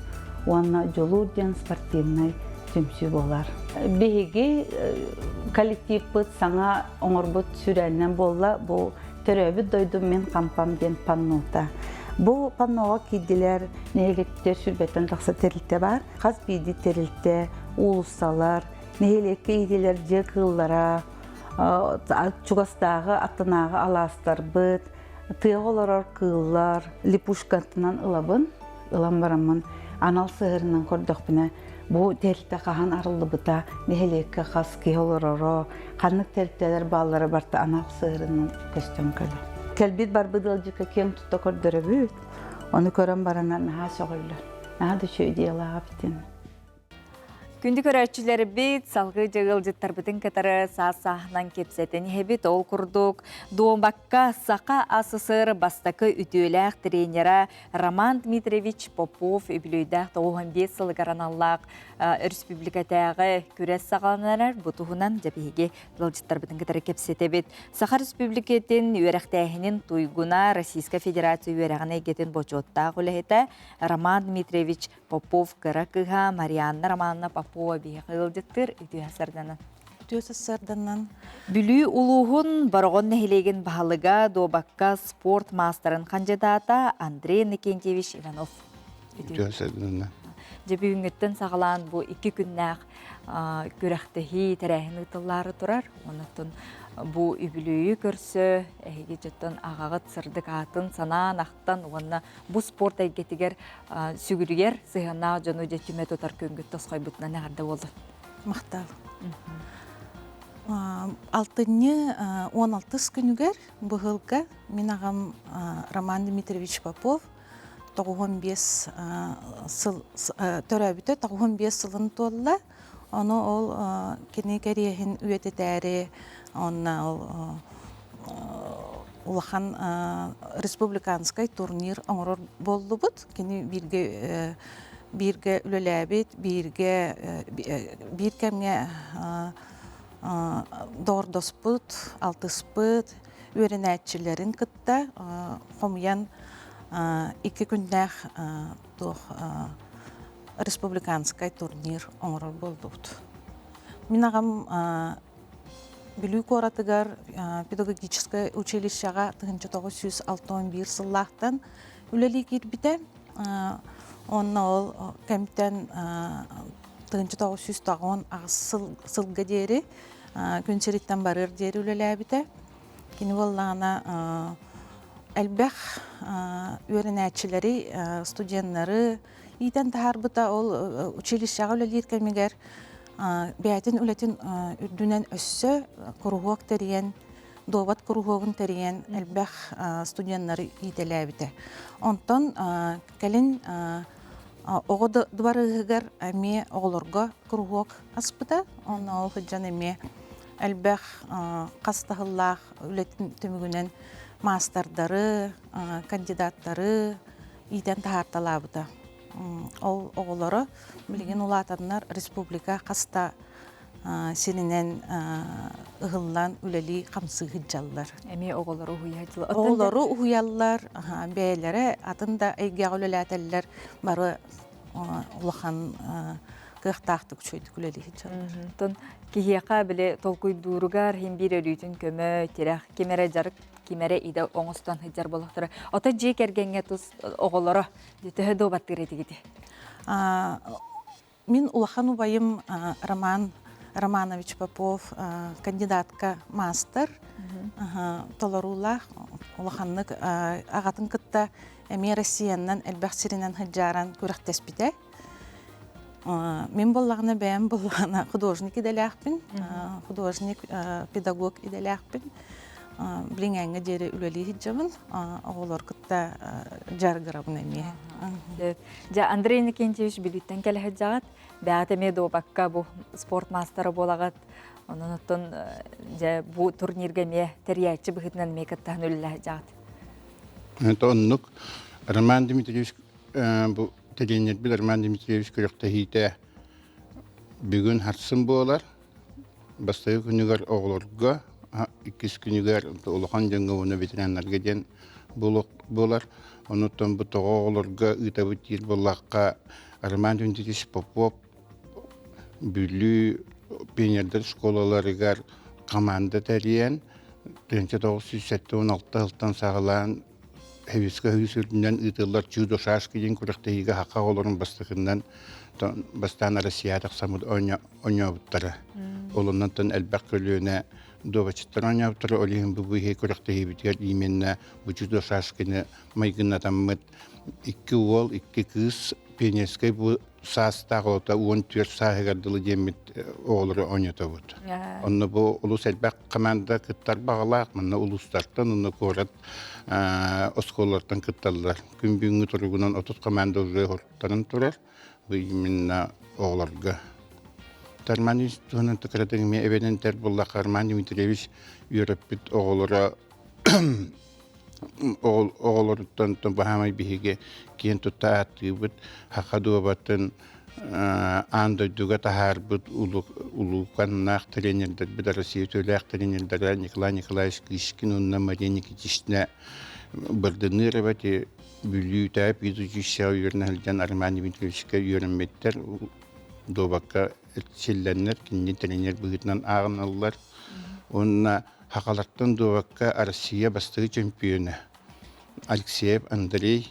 уонна Дьулуур диэн спортивнай түмсүү буолар. Биһиги коллективпыт саҥа оҥорбут сүрээнинэн буолла бу Төрөөбүт дойдум мин хампам диэн паннота. Бу панноҕа киирдилэр нэһилиэктэр сүрбэттэн тахса тэрилтэ баар. Хас биирдии тэрилтэ, уулуссалар, нэһилиэккэ иитиллэр дьиэ кыыллара, чугастааҕы аттынааҕы алаастарбыт, тыаҕа олорор кыыллар липушкатынан ылабын. Ылан бараммын анал сыһыарынан көрдөхпүнэ, бу тэрилтэ хаһан арыллыбыта, нэһилиэккэ хас киһи олороро, ханнык тэрилтэлэр бааллара барыта анал сыһыарынан көстөн кэлэр. Кэлбит барбыт ыалдьыкка киэҥ тутта көрдөрөбүт. Ону көрөн баранар наһаа сөҕөллөр. Наһаа да үчүгэй идеялаах эбитин. Күндү көрөөччүлэрбит, салгыы дьыгылдьыттарбытын кытары саас-сааһынан кэпсэтэн иһэбит. Ол курдук, Дуомбакка Саха АССР бастакы үтүөлээх тренера Роман Дмитриевич Попов үбүлүөйдээх 95 сылыгар аналлаах өрөспүүбүлүкэтээҕи күрэс саҕаланар. Бу туһунан дьэ биһиги ыалдьыттарбытын кытары кэпсэтэбит. Саха Республикатын үөрэхтээһинин туйгуна, Российскай Федерация үөрэҕин эйгэтин бочуоттаах үлэһитэ Роман Дмитриевич Попов кыра кыыһа Марианна Романовна Попова биһиэхэ ыалдьыттыыр үтүө сарданан. Үтүө сарданан. Бүлүү улууһун Бороҕон нэһилиэгин баһылыга, дуобакка спорт маастарын хандьыдаата Андрей Иннокентьевич Иванов. Үтүө сарданан. Дьэ бүгүҥҥүттэн саҕалаан бу икки күннээх күрэхтэһии тэрээһин ыытыллаары турар. Онон бу үбүлүөйү көрсө эһиги дьоттон аҕаҕыт сырдык аатын санаан ахтан уонна бу спорт эйгэтигэр сүгүрүйэр сыһыаннаах дьону дьэ түмэ тутар күнгүт тосхойбутунан эҕэрдэ буоллун. Махтал. Алтынньы 16 күнүгэр быһылга мин аҕам Роман Дмитриевич Попов 95 сыл төрөөбүтэ 95 сылын туолла. Ону ол кини кэриэһин үйэтитээри онно ол улахан республиканскай турнир оҥорор буоллубут. Кини бииргэ бииргэ үлэлээбит, бииргэ биир кэмҥэ доҕордоспут, алтыспыт үөрэнээччилэрин кытта хомуйан икки күннээх туох республиканскай турнир оҥорор буоллубут. Мин аҕам Бүлүү куоратыгар педагогическай училищеҕа 1961 сыллаахтан үлэлии киирбитэ. Онно ол кэмтэн 1998 сылга диэри күн сириттэн барыар диэри үлэлээбитэ. Кини буоллаҕына элбэх үөрэнээччилэри, студеннары иитэн таһаарбыта. Ол училищеҕа үлэлиир кэмигэр бэйэтин үлэтин үрдүнэн өссө куруһуок тэрийэн, дуобат куруһуогун тэрийэн элбэх студеннары иитэлээбитэ. Онтон кэлин оҕо дыбарыаһыгар эмиэ оҕолорго куруһуок аспыта. Онно ол сылдьан эмиэ элбэх хас таһыллаах үлэтин түмүгүнэн маастардары, кандидаттары иитэн таһаарталаабыта. Ол оҕолоро билигин улаатаннар республика хаста сиринэн ыһыллан үлэлии хамсыы сылдьаллар. Эмиэ оҕолору уһуйааччылар. Оҕолору уһуйаллар, бэйэлэрэ атын да эйгэҕэ үлэлээтэллэр бары улахан кыахтаахтык үчүгэйдик үлэлии сылдьаллар. Оттон киһиэхэ били толкуйдууругар иһин биир өлүүтүн көмө, тирэх, ким эрэ дьарык, ким эрэ идэ оҥостон сылдьар буоллахтара. Ото дьиэ кэргэҥҥэ тус оҕолоро төһө дуобаттыыр этигити? Мин улахан убайым Роман Романович Попов кандидатка маастар толоруулаах улаханнык аҕатын кытта эмиэ Россиянан элбэх сиринэн сылдьааран күрэхтэспитэ. Мин буоллаҕына бэйэм буоллаҕына художник идэлээхпин, художник, педагог идэлээхпин. Билиҥҥээҥҥэ диэри үлэлии сылдьабын, оҕолор кытта дьарыгырабын эмиэ. Дьэ, Андрей Иннокентьевич Бүлүүттэн кэлэ сылдьаҕыт. Бэйэҕит эмиэ дуобакка бу спорт маастара буолаҕыт. Онон оттон дьэ бу турнирга эмиэ тэрийээччи быһыытынан эмиэ кыттаһан үлэлэһэ сылдьаҕыт. Это оннук. Роман Дмитриевич бу тренербит Роман Дмитриевич күрэхтэһиитэ бүгүн харсын буолар. Бастакы күнүгэр оҕолорго, иккис күнүгэр улахан дьоҥҥо уонна ветераннарга диэн буолар. Онуттан бу тоҕо оҕолорго ыытабыт диир буоллахха, Роман Дмитриевич Попов Бүлүү пионердар школаларыгар команда тэрийэн, 1976 сылтан саҕалаан. Сэбиэскэй Союз үрдүнэн ыытыллар Чудо шашки диэн күрэхтэһиигэ саха оҕолорун бастакынан бастаан Россия тахсаммыт оонньообуттара. Ол оннуттан элбэх көлүөнэ дуобаччыттар оонньообуттара. Ол иһин бу быһыы күрэхтэһиибитигэр именно бу Чудо шашкины майгыннатаммыт икки уол, икки кыыс пионерскай бу саастаах оҕото 14 сааһыгар дылы диэммит оҕолору оонньотобут. Онно бу олус элбэх команда кыттар баҕалаах, манна улуустартан уонна куорат оскуолалартан кытталлар. Күн бүгүҥҥү туругунан 30 команда уже хоруттанан турар. Бу именно оҕолорго. Тарман туһунан кыратык эмиэ эбэнэн тэр буллахха Арман Дмитриевич үөрэппит оҕолоро оҕолоруттан баһаамай биһиги киэн тутта ааттыыбыт саха дуобатын аан дойдуга таһаарбыт улууканнаах тренердэрбит Россия үтүөлээх тренердэрэ Николай Николаевич Кишкин уонна Мария Никитична Бырдыныыр эбэти Бүлүү педучилищеҕа үөрэнэ сылдьан Роман Дмитриевичка үөрэммиттэр дуобакка силлэннэр кинини тренер быһыытынан ааҕыналлар уонна Хахалартан дуобакка Россия бастакы чөмпүйүөнэ Алексеев Андрей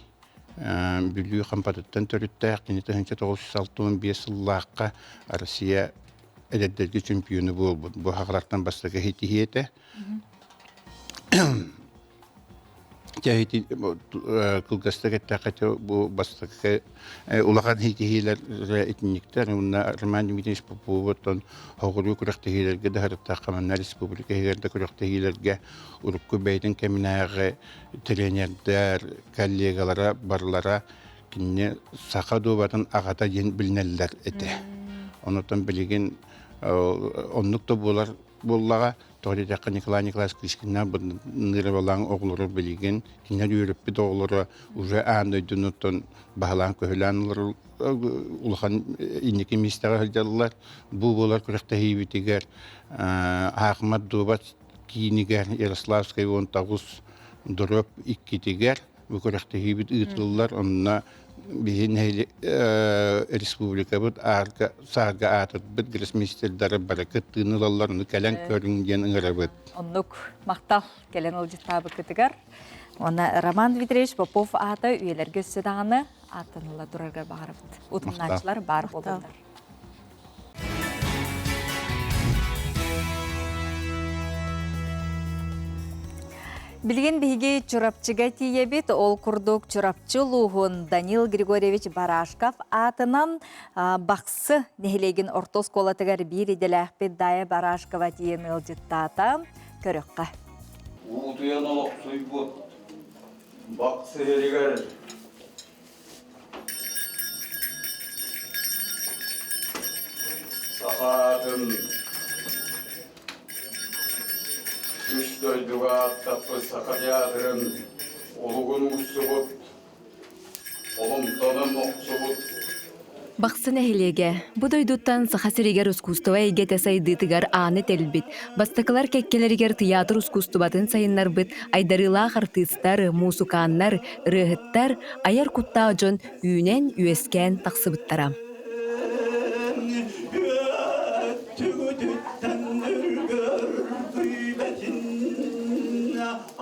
Бүлүү Хампатыттан төрүттээх, кини 1965 сыллаахха Россия эдэрдэргэ чөмпүйүөнэ буолбут. Бу хахалартан бастакы ситиһии этэ. Кылгастык эттэххэ, бу бастакы улахан ситиһиилэр итинниктэр уонна Роман Дмитриевич Попову оттон соҕуруу күрэхтэһиилэргэ да сырыттахха манна республика иһигэр да күрэхтэһиилэргэ урукку бэйэтин кэминээҕи тренердэр, коллегалара барылара кинини саха дуобатын аҕата диэн билинэллэр этэ. Онотон билигин оннук да буолар буоллаҕа. Тоҕо диэтэххэ Николай Николаевич Кычкиннаах Нырывалаан оҕолоро билигин кинилэр үөрэппит оҕолоро уже аан дойдунуттан баһылаан-көһүлээн олорор улахан инники миэстэҕэ сылдьаллар. Бу буолар күрэхтэһиибитигэр Аахмат дуобат киинигэр Ярославскай 19 дроп иккитигэр бу күрэхтэһиибит ыытыллар. Онно биһи республикабыт аарга саарга аатырбыт гроссмейстердары бары кыттыыны ылаллар, ону кэлэн көрүҥ диэн ыҥырабыт. Оннук махтал кэлэн ылдьыттаабыккытыгар. Уонна Роман Дмитриевич Попов аата үйэлэргэ өссө даҕаны ааттаныла турарга баҕарабыт. Утумнааччылар баар буоллуннар. Билигин биһиги Чурапчыга тиийэбит. Ол курдук Чурапчы улууһун Данил Григорьевич Барашков аатынан Бахсы нэһилиэгин орто оскуолатыгар биир идэлээхпит Дая Барашкова тиийэн ыалдьыттаата. Көрөххө. Уутуйан олохсуйбут Бахсы сиригэр Саха аатын үс дойдуга ааттаппыт Саха театрын олугун уурсубут, оломтонон охсубут Бахсы нэһилиэгэ бу дойдуттан Саха сиригэр ускуустуба эйгэтэ сайдыытыгар ааны тэлбит, бастакылар кэккэлэригэр тыйаатыр ускуустубатын сайыннарбыт айдарыылаах артыыстар, муусукааннар, ырыаһыттар, айар куттаах дьон үүнэн-үөскээн тахсыбыттара.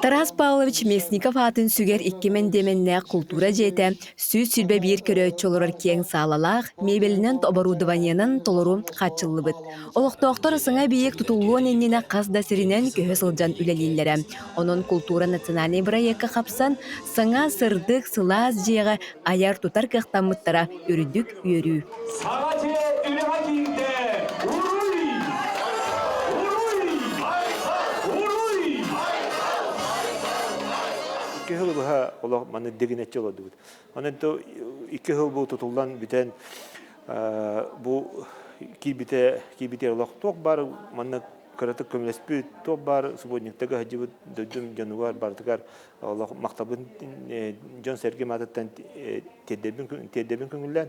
Тарас Павлович Местников аатын сүгэр икки мэндиэмэннээх култуура дьиэтэ 121 көрөөччү олорор киэҥ саалалаах, миэбэлинэн оборудованиенан толору хааччыллыбыт. Олохтоохтор саҥа эбийиэк тутуллуон иннинэ хас да сиринэн көһө сылдьан үлэлииллэрэ. Онон култуура национальнай бырайыакка хапсан, саҥа сырдык, сылаас дьиэҕэ айар-тутар кыахтаммыттара үрдүк үөрүү. Саҥа дьиэ үлэҕэ киирдэ! Уруй! Уруй! Уруй! Икки сыл быһа олох манна дэгинэччи олордубут. Онон икки сыл бу тутуллан бүтэн бу киирбитэ киирбитэ олох туох баар манна кыратык көмөлөспүт туох баар субботниктарга сылдьыбыт дойдум дьонугар барытыгар олох махталбын дьон-сэргэ аатыттан тиэрдэбин тиэрдэбин көҥүллээн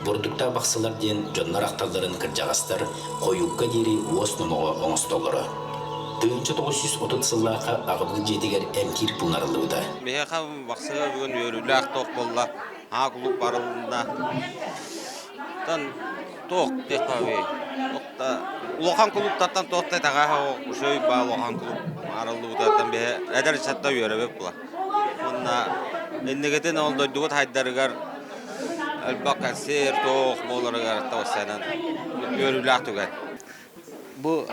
Бурдуктаах бахсылар диэн дьоннор ахталларын кырдьаҕастар хойукка диэри уос номоҕо оҥостоллоро. 1930 сыллаахха аҕабыт дьиэтигэр эмтиир пуун арыллыбыта. Биһиэхэ Бахсыга бүгүн үөрүүлээх туох буолла, аа кулууп барылынна. Тан туох диэххэ улахан кулууптартан туох да итэҕэһэ үчүгэй баа улахан кулууп арыллыбытыттан биһи эдэр ыччаттар үөрэбит була. Уонна Уонна инникитин ол дойдубут хайдарыгар элбэх концерт туох буоларыгар тоҕусанан үөрүүлээх түгэн. Бу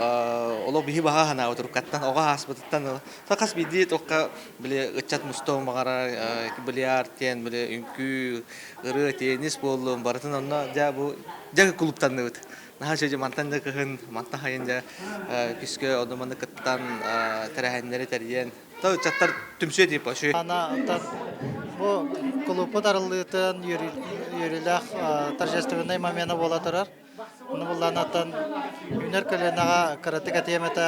олох биһи баҕа санаабыт уруккаттан оҕо ааспытыттан хас биирдии туохха били ыччат мустуон баҕарар бильярд диэн били үҥкүү ырыа теннис буоллун барытын онно дьэ бу дьэ кулуптанныбыт наһаа үчүгэй мантан да кыһын мантан хайын дьэ күскэ ону маны кыттан тэрээһиннэри тэрийэн то ыччаттар түмсүө типа үчүгэй Ана бу кулууппут арыллыытын үөрүүлээх торжественнай момена буола турар. Ону буллаанаттан үүнэр көлүөнэҕэ кыратык этиэм этэ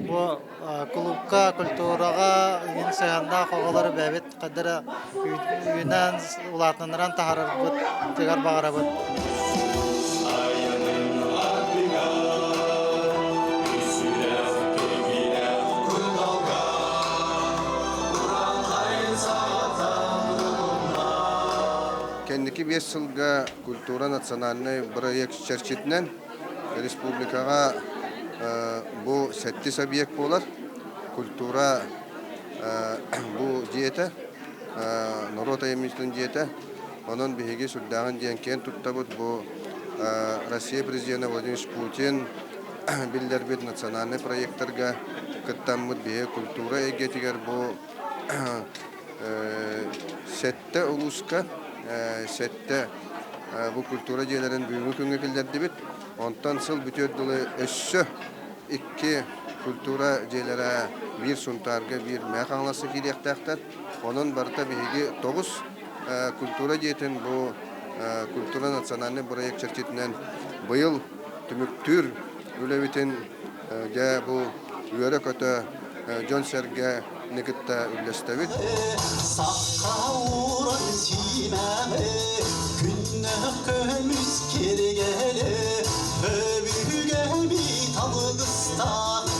бу кулуупка, культураҕа иҥин сыһыаннаах оҕолору бэйэбит хайдах эрэ үүнэн, улаатыннаран таһаарарбыт тыгар баҕарабыт. Кэнники биэс сылга Культура национальнай бырайыак чэрчитинэн республикаҕа бу сэттис объект буолар. Культура бу дьиэтэ, норуот айымньытын дьиэтэ. Онон биһиги сүрдээҕин диэн киэн туттабыт бу Россия президенэ Владимир Путин биллэрбит национальнай проектарга кыттаммыт биһиги культура эйгэтигэр бу сэттэ улууска сэттэ бу культура дьиэлэрин бүгүҥҥү күҥҥэ киллэрдибит. Онтон сыл бүтүөр дылы өссө икки культура дьиэлэрэ биир Сунтаарга, биир Мэҥэ Хаҥаласка киириэхтээхтэр. Онон барыта биһиги тоҕус культура дьиэтин бу культура национальнай бырайыак чэрчитинэн быйыл түмүктүүр үлэбитин дьэ бу үөрэ-көтө дьон-сэргэ кытта үллэстэбит. Сахха ууран сиимэҕи, күннэх көмүс киригэли, өбүгэбит алгыстаах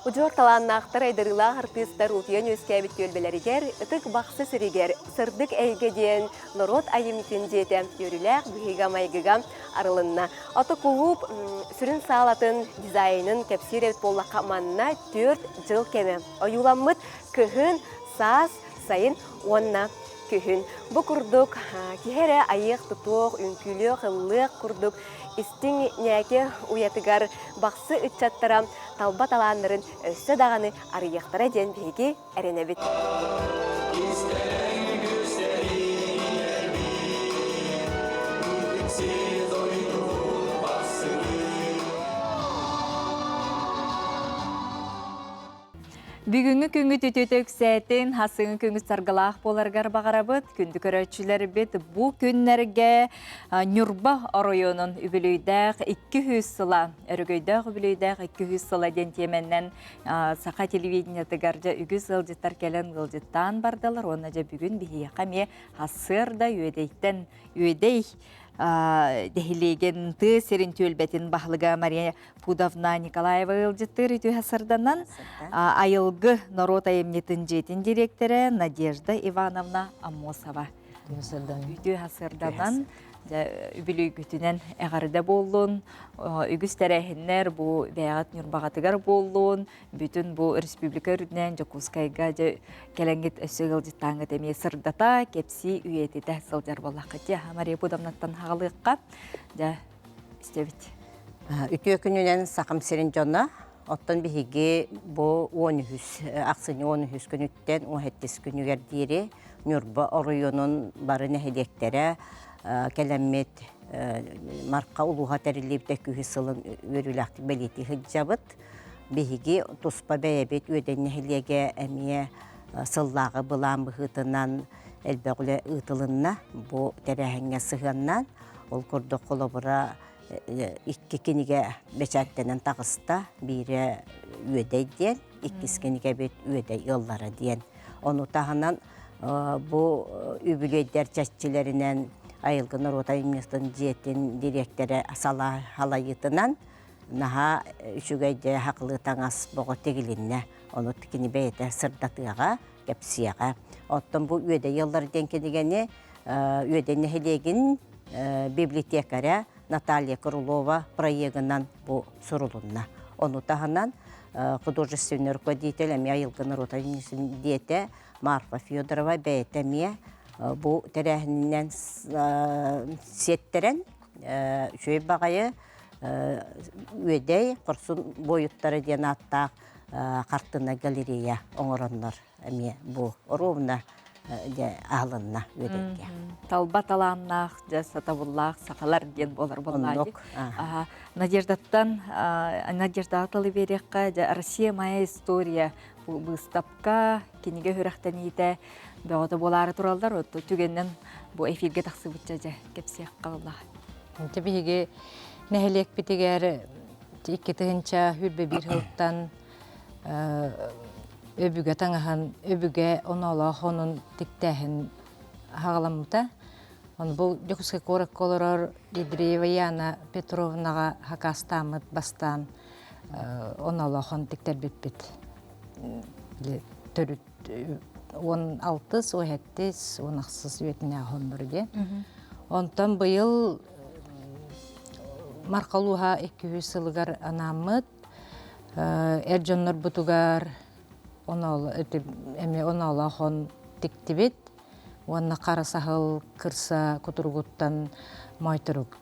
Удьуор талааннаахтар айдарыылаах артыыстар утуйан үөскээбит түөлбэлэригэр Ытык Бахсы сиригэр Сырдык эйгэ диэн норуот айымньытын дьиэтэ үөрүүлээх быһыыга-майгыга арылынна. Ото кулууп сүрүн саалатын дизайнын кэпсиир эбит буоллахха манна түөрт дьыл кэмэ ойууламмыт кыһын, саас, сайын уонна күһүн. Бу курдук киһи эрэ айыах-тутуох, үҥкүүлүөх, ыллыах курдук истиҥ ньээки уйатыгар бахсы ыччаттара талба талааннарын өссө даҕаны арыйыахтара диэн биһиги эрэнэбит. Бүгүҥҥү күҥҥүт үтүөтэ үксээтин, хасыҥы күҥүс саргылаах буоларгар баҕарабыт. Күндү көрөөччүлэрбит бу күннэргэ Ньурба оройуонун үбүлүйдээх 200 сыла, өрөгөйдөөх үбүлүйдээх 200 сыла диэн тиэмэннэн саха телевидениетыгар дьэ үгүс ыалдьыттар кэлэн ыалдьыттаан бардылар уонна дьэ бүгүн биһиэхэ эмиэ сарсыарда Үөдэйтэн Үөдэй нэһилиэгин тыа сирин түөлбэтин баһылыга Мария Пудовна Николаева ыалдьыттыыр үтүө сарданан айылгы норуот айымньытын дьиэтин дириэктэрэ Надежда Ивановна Аммосова үтүө сарданан үбүлүйгүтүнэн эҕэрдэ буоллун, үгүс тэрээһиннэр бу бэйэҕит Ньурбаҕатыгар буоллун, бүтүн бу республика үрдүнэн Дьокуускайга дьэ кэлэҥҥит өссө ыалдьыттааҥҥыт эмиэ сырдата, кэпсии үйэтитэ сылдьар буоллаххыт. Дьэ, Мария Пудовнаттан хаҕалыахха. Дьэ, истэбит. Үтүө күнүнэн Сахам сирин дьоно. Оттон биһиги бу 13 ахсынньы 13 күнүттэн 17 күнүгэр диэри Ньурба оройуонун бары нэһилиэктэрэ кэлэммит Марха улууһа тэриллибитэ күһү сылын үөрүүлээхтик бэлиэтии сылдьабыт. Биһиги туспа бэйэбит Үөдэн нэһилиэгэ эмиэ сыллааҕы былаан быһыытынан элбэх үлэ ыытылынна бу тэрээһиҥҥэ сыһыаннаан. Ол курдук холобура икки кинигэ бэчээттэнэн таҕыста. Биирэ Үөдэй диэн, иккис кинигэбит Үөдэй ыаллара диэн. Ону таһынан бу үбүлүөйдэр чэрчилэринэн Айылгы норуот айымньытын дьиэтин дириэктэрэ салайыытынан наһаа үчүгэй дьэ хакылыы таҥас боҕо тигилиннэ. Ону кини бэйэтэ сырдатыаҕа, кэпсиэҕэ. Оттон бу Үөдэй ыаллар диэн кинигэни Үөдэй нэһилиэгин библиотекаря Наталья Крылова проегынан бу сурулунна. Ону таһынан художественный руководитель эмиэ Айылгы норуота диэтэ. Марфа Федорова бэйэтэ эмиэ бу тэрээһининэн сиэттэрэн үчүгэй баҕайы Үөдэй хорсун буойуттара диэн ааттаах хартыына галерея оҥороннор эмиэ бу оруобуна дьэ аһылынна үөдэйгэ. Талба талааннаах, дьэ сатабыллаах сахалар диэн буолар буоллаҕа. Надеждаттан Надеждаҕа тылы биэриэххэ, дьэ Россия моя история бу быыстапка, кинигэ үрэхтэниитэ бөҕөтө буолаары тураллар. Отто түгэннэн бу эфиргэ тахсыбытча дьэ кэпсиэххэ буоллаҕа. Дьэ биһиги нэһилиэкпитигэр 2021 сылтан өбүгэ таҥаһын, өбүгэ оноолоох онун тиктээһин хаҕаламмыта. Ону бу Дьокуускай куоракка олорор Ядреева Яна Петровнаҕа хакаастааммыт бастаан оноолоохон тиктэрбиппит. Төрүт 16, 17, 18 үйэтинээҕи хоннору диэн. Онтон быйыл Марха 200 сылыгар анааммыт эр дьоннорбутугар эмиэ оноолоохон тиктибит уонна хара саһыл кырса кутуругуттан моойторук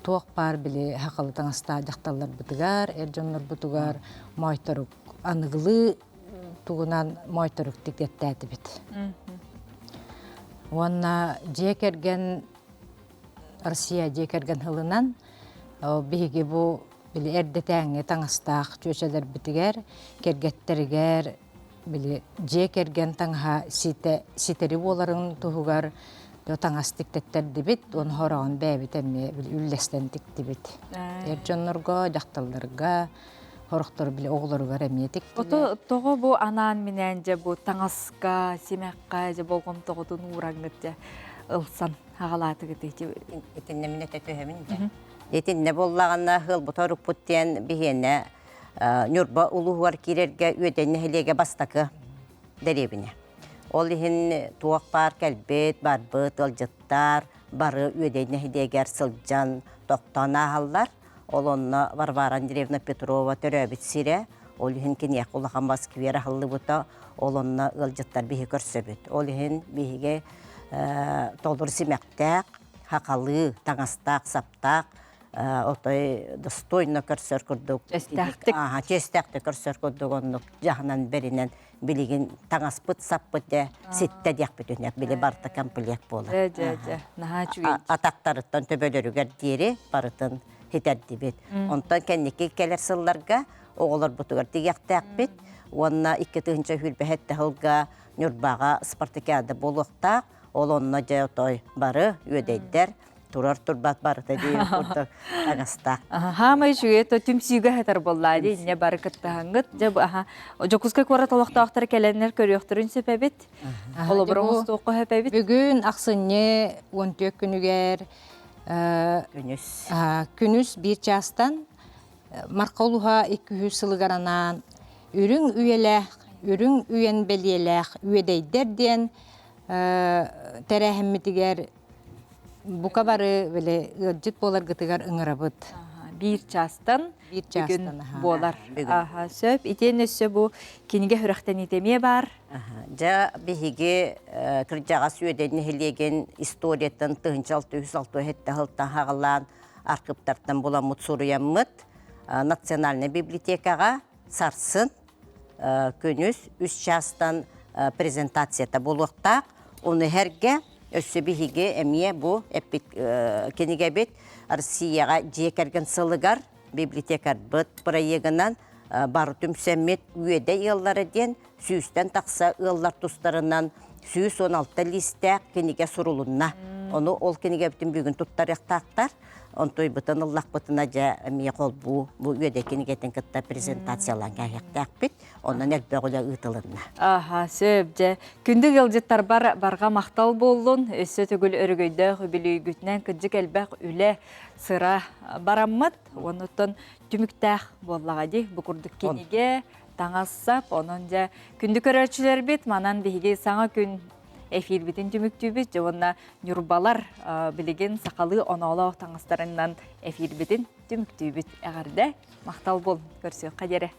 туох баар били хахалы таҥастаах дьахталларбытыгар эр дьоннорбутугар моойторук аныгылыы тугунан моойторук тиктээтибит уонна дьиэ кэргэн Россия дьиэ кэргэн сылынан биһиги бу били эрдэтээҥҥи таҥастаах чүөчэлэрбитигэр, кэргэттэригэр били дьиэ кэргэн таҥаһа ситэ ситэри буоларын туһугар таҥас тиктэрдибит уонна хороон бэйэбит эмиэ били үллэстэн тиктибит. Эр дьоннорго, дьахталларга, сорохтор били оҕолоругар эмиэ тиктилэр. Ото тоҕо бу анаан-минээн дьэ бу таҥаска, симэххэ дьэ болҕомтоҕутун уураҥҥыт дьэ ылсан аҕалаатыгыт ити Итиннэ мин этэ түһэбин дьэ. Итиннэ буоллаҕына ыалбыт орукпут диэн биһиэнэ Ньурба улууһугар киирэргэ Үөдэн нэһилиэгэ бастакы дэриэбинэ. Ол иһин туох баар кэлбит, барбыт ыалдьыттар бары Үөдэй нэһилиэгэр сылдьан тохтоон ааһаллар. Ол онно Варвара Андреевна Петрова төрөөбүт сирэ, ол иһин киниэхэ улахан Москвер аһыллыбыта, ол онно ыалдьыттар биһи көрсөбүт. Ол иһин биһиги толору симэхтээх, хахалыы, таҥастаах-саптаах, отой достойно көрсөр курдук, чиэстээхтик, чиэстээхтик көрсөр курдук оннук дьаһанан бэринэн билигин таҥаспыт саппыт дэ ситтэ диэхпит үһүнэ били барыта комплект буолар. Дьэ, дьэ, дьэ, наһаа үчүгэй. Атахтарыттан төбөлөрүгэр диэри барытын хитэрдибит. Онтон кэнники кэлэр сылларга оҕолорбутугар тигиэхтээхпит уонна 2027 сылга Ньурбаҕа спартакиада буолуохтаах. Ол онно дьэ отой бары үөдэйдэр турар турбат барыта диэн курдук таҥастаах. Хаамай үчүгэй то түмсүүгэ хатар буоллаа дии инньэ бары кыттаһаҥҥыт. Дьэ аха Дьокуускай куорат олохтоохторо кэлэннэр көрүөхтөрүн сөп эбит. Холобур оҥостуохха сөп эбит. Бүгүн ахсынньы 14 күнүгэр күнүс күнүс биир чаастан Марха улуһа 200 сылыгар анаан үрүҥ үйэлээх, үрүҥ үйэн бэлиэлээх үөдэйдэр диэн тэрээһиммитигэр бука бары били ыалдьыт буоларгытыгар ыҥырабыт. Биир чаастан биир бүгүн чаастан буолар. Аха, сөп. Итиэн өссө бу кинигэ сүрэхтэниитэ эмиэ баар. Дьэ, биһиги кырдьаҕас Үөдэн нэһилиэгин историятын 1667 сылтан хаҕалаан архыыптартан буламмыт суруйаммыт Национальнай библиотекаҕа сарсын күнүс үс чаастан презентацията буолуохтаах. Ону эргэ өссө биһиги эмиэ бу эппит кинигэбит Россияҕа дьиэ кэргэн сылыгар библиотекарбыт проегынан бары түмсэммит Үөдэй ыаллара диэн сүүстэн тахса ыаллар тустарынан 116 лиистээх кинигэ сурулунна. Ону ол кинигэбитин бүгүн туттарыахтаахтар. Онтуйбутун ыллахпытына дьэ эмиэ холбуу бу үөдэй кинигэтин кытта презентациялаан кээһиэхтээхпит. Онон элбэх үлэ ыытылынна. Аха, сөп дьэ. Күндү ыалдьыттарбар барҕа махтал буоллун. Өссө төгүл өрөгөйдөөх үбүлүөйгүтүнэн кырдьык элбэх үлэ, сыра бараммыт. Оннуттан түмүктээх буоллаҕа дии. Бу курдук кинигэ, таҥас-сап. Онон дьэ күндү көрөөччүлэрбит, манан биһиги саҥа күн эфирбитин түмүктүүбүт. Дьэ уонна ньурбалар билигин сахалыы оноолоох таҥастарынан эфирбитин түмүктүүбүт. Эҕэрдэ, махтал буол, көрсүөххэ диэри.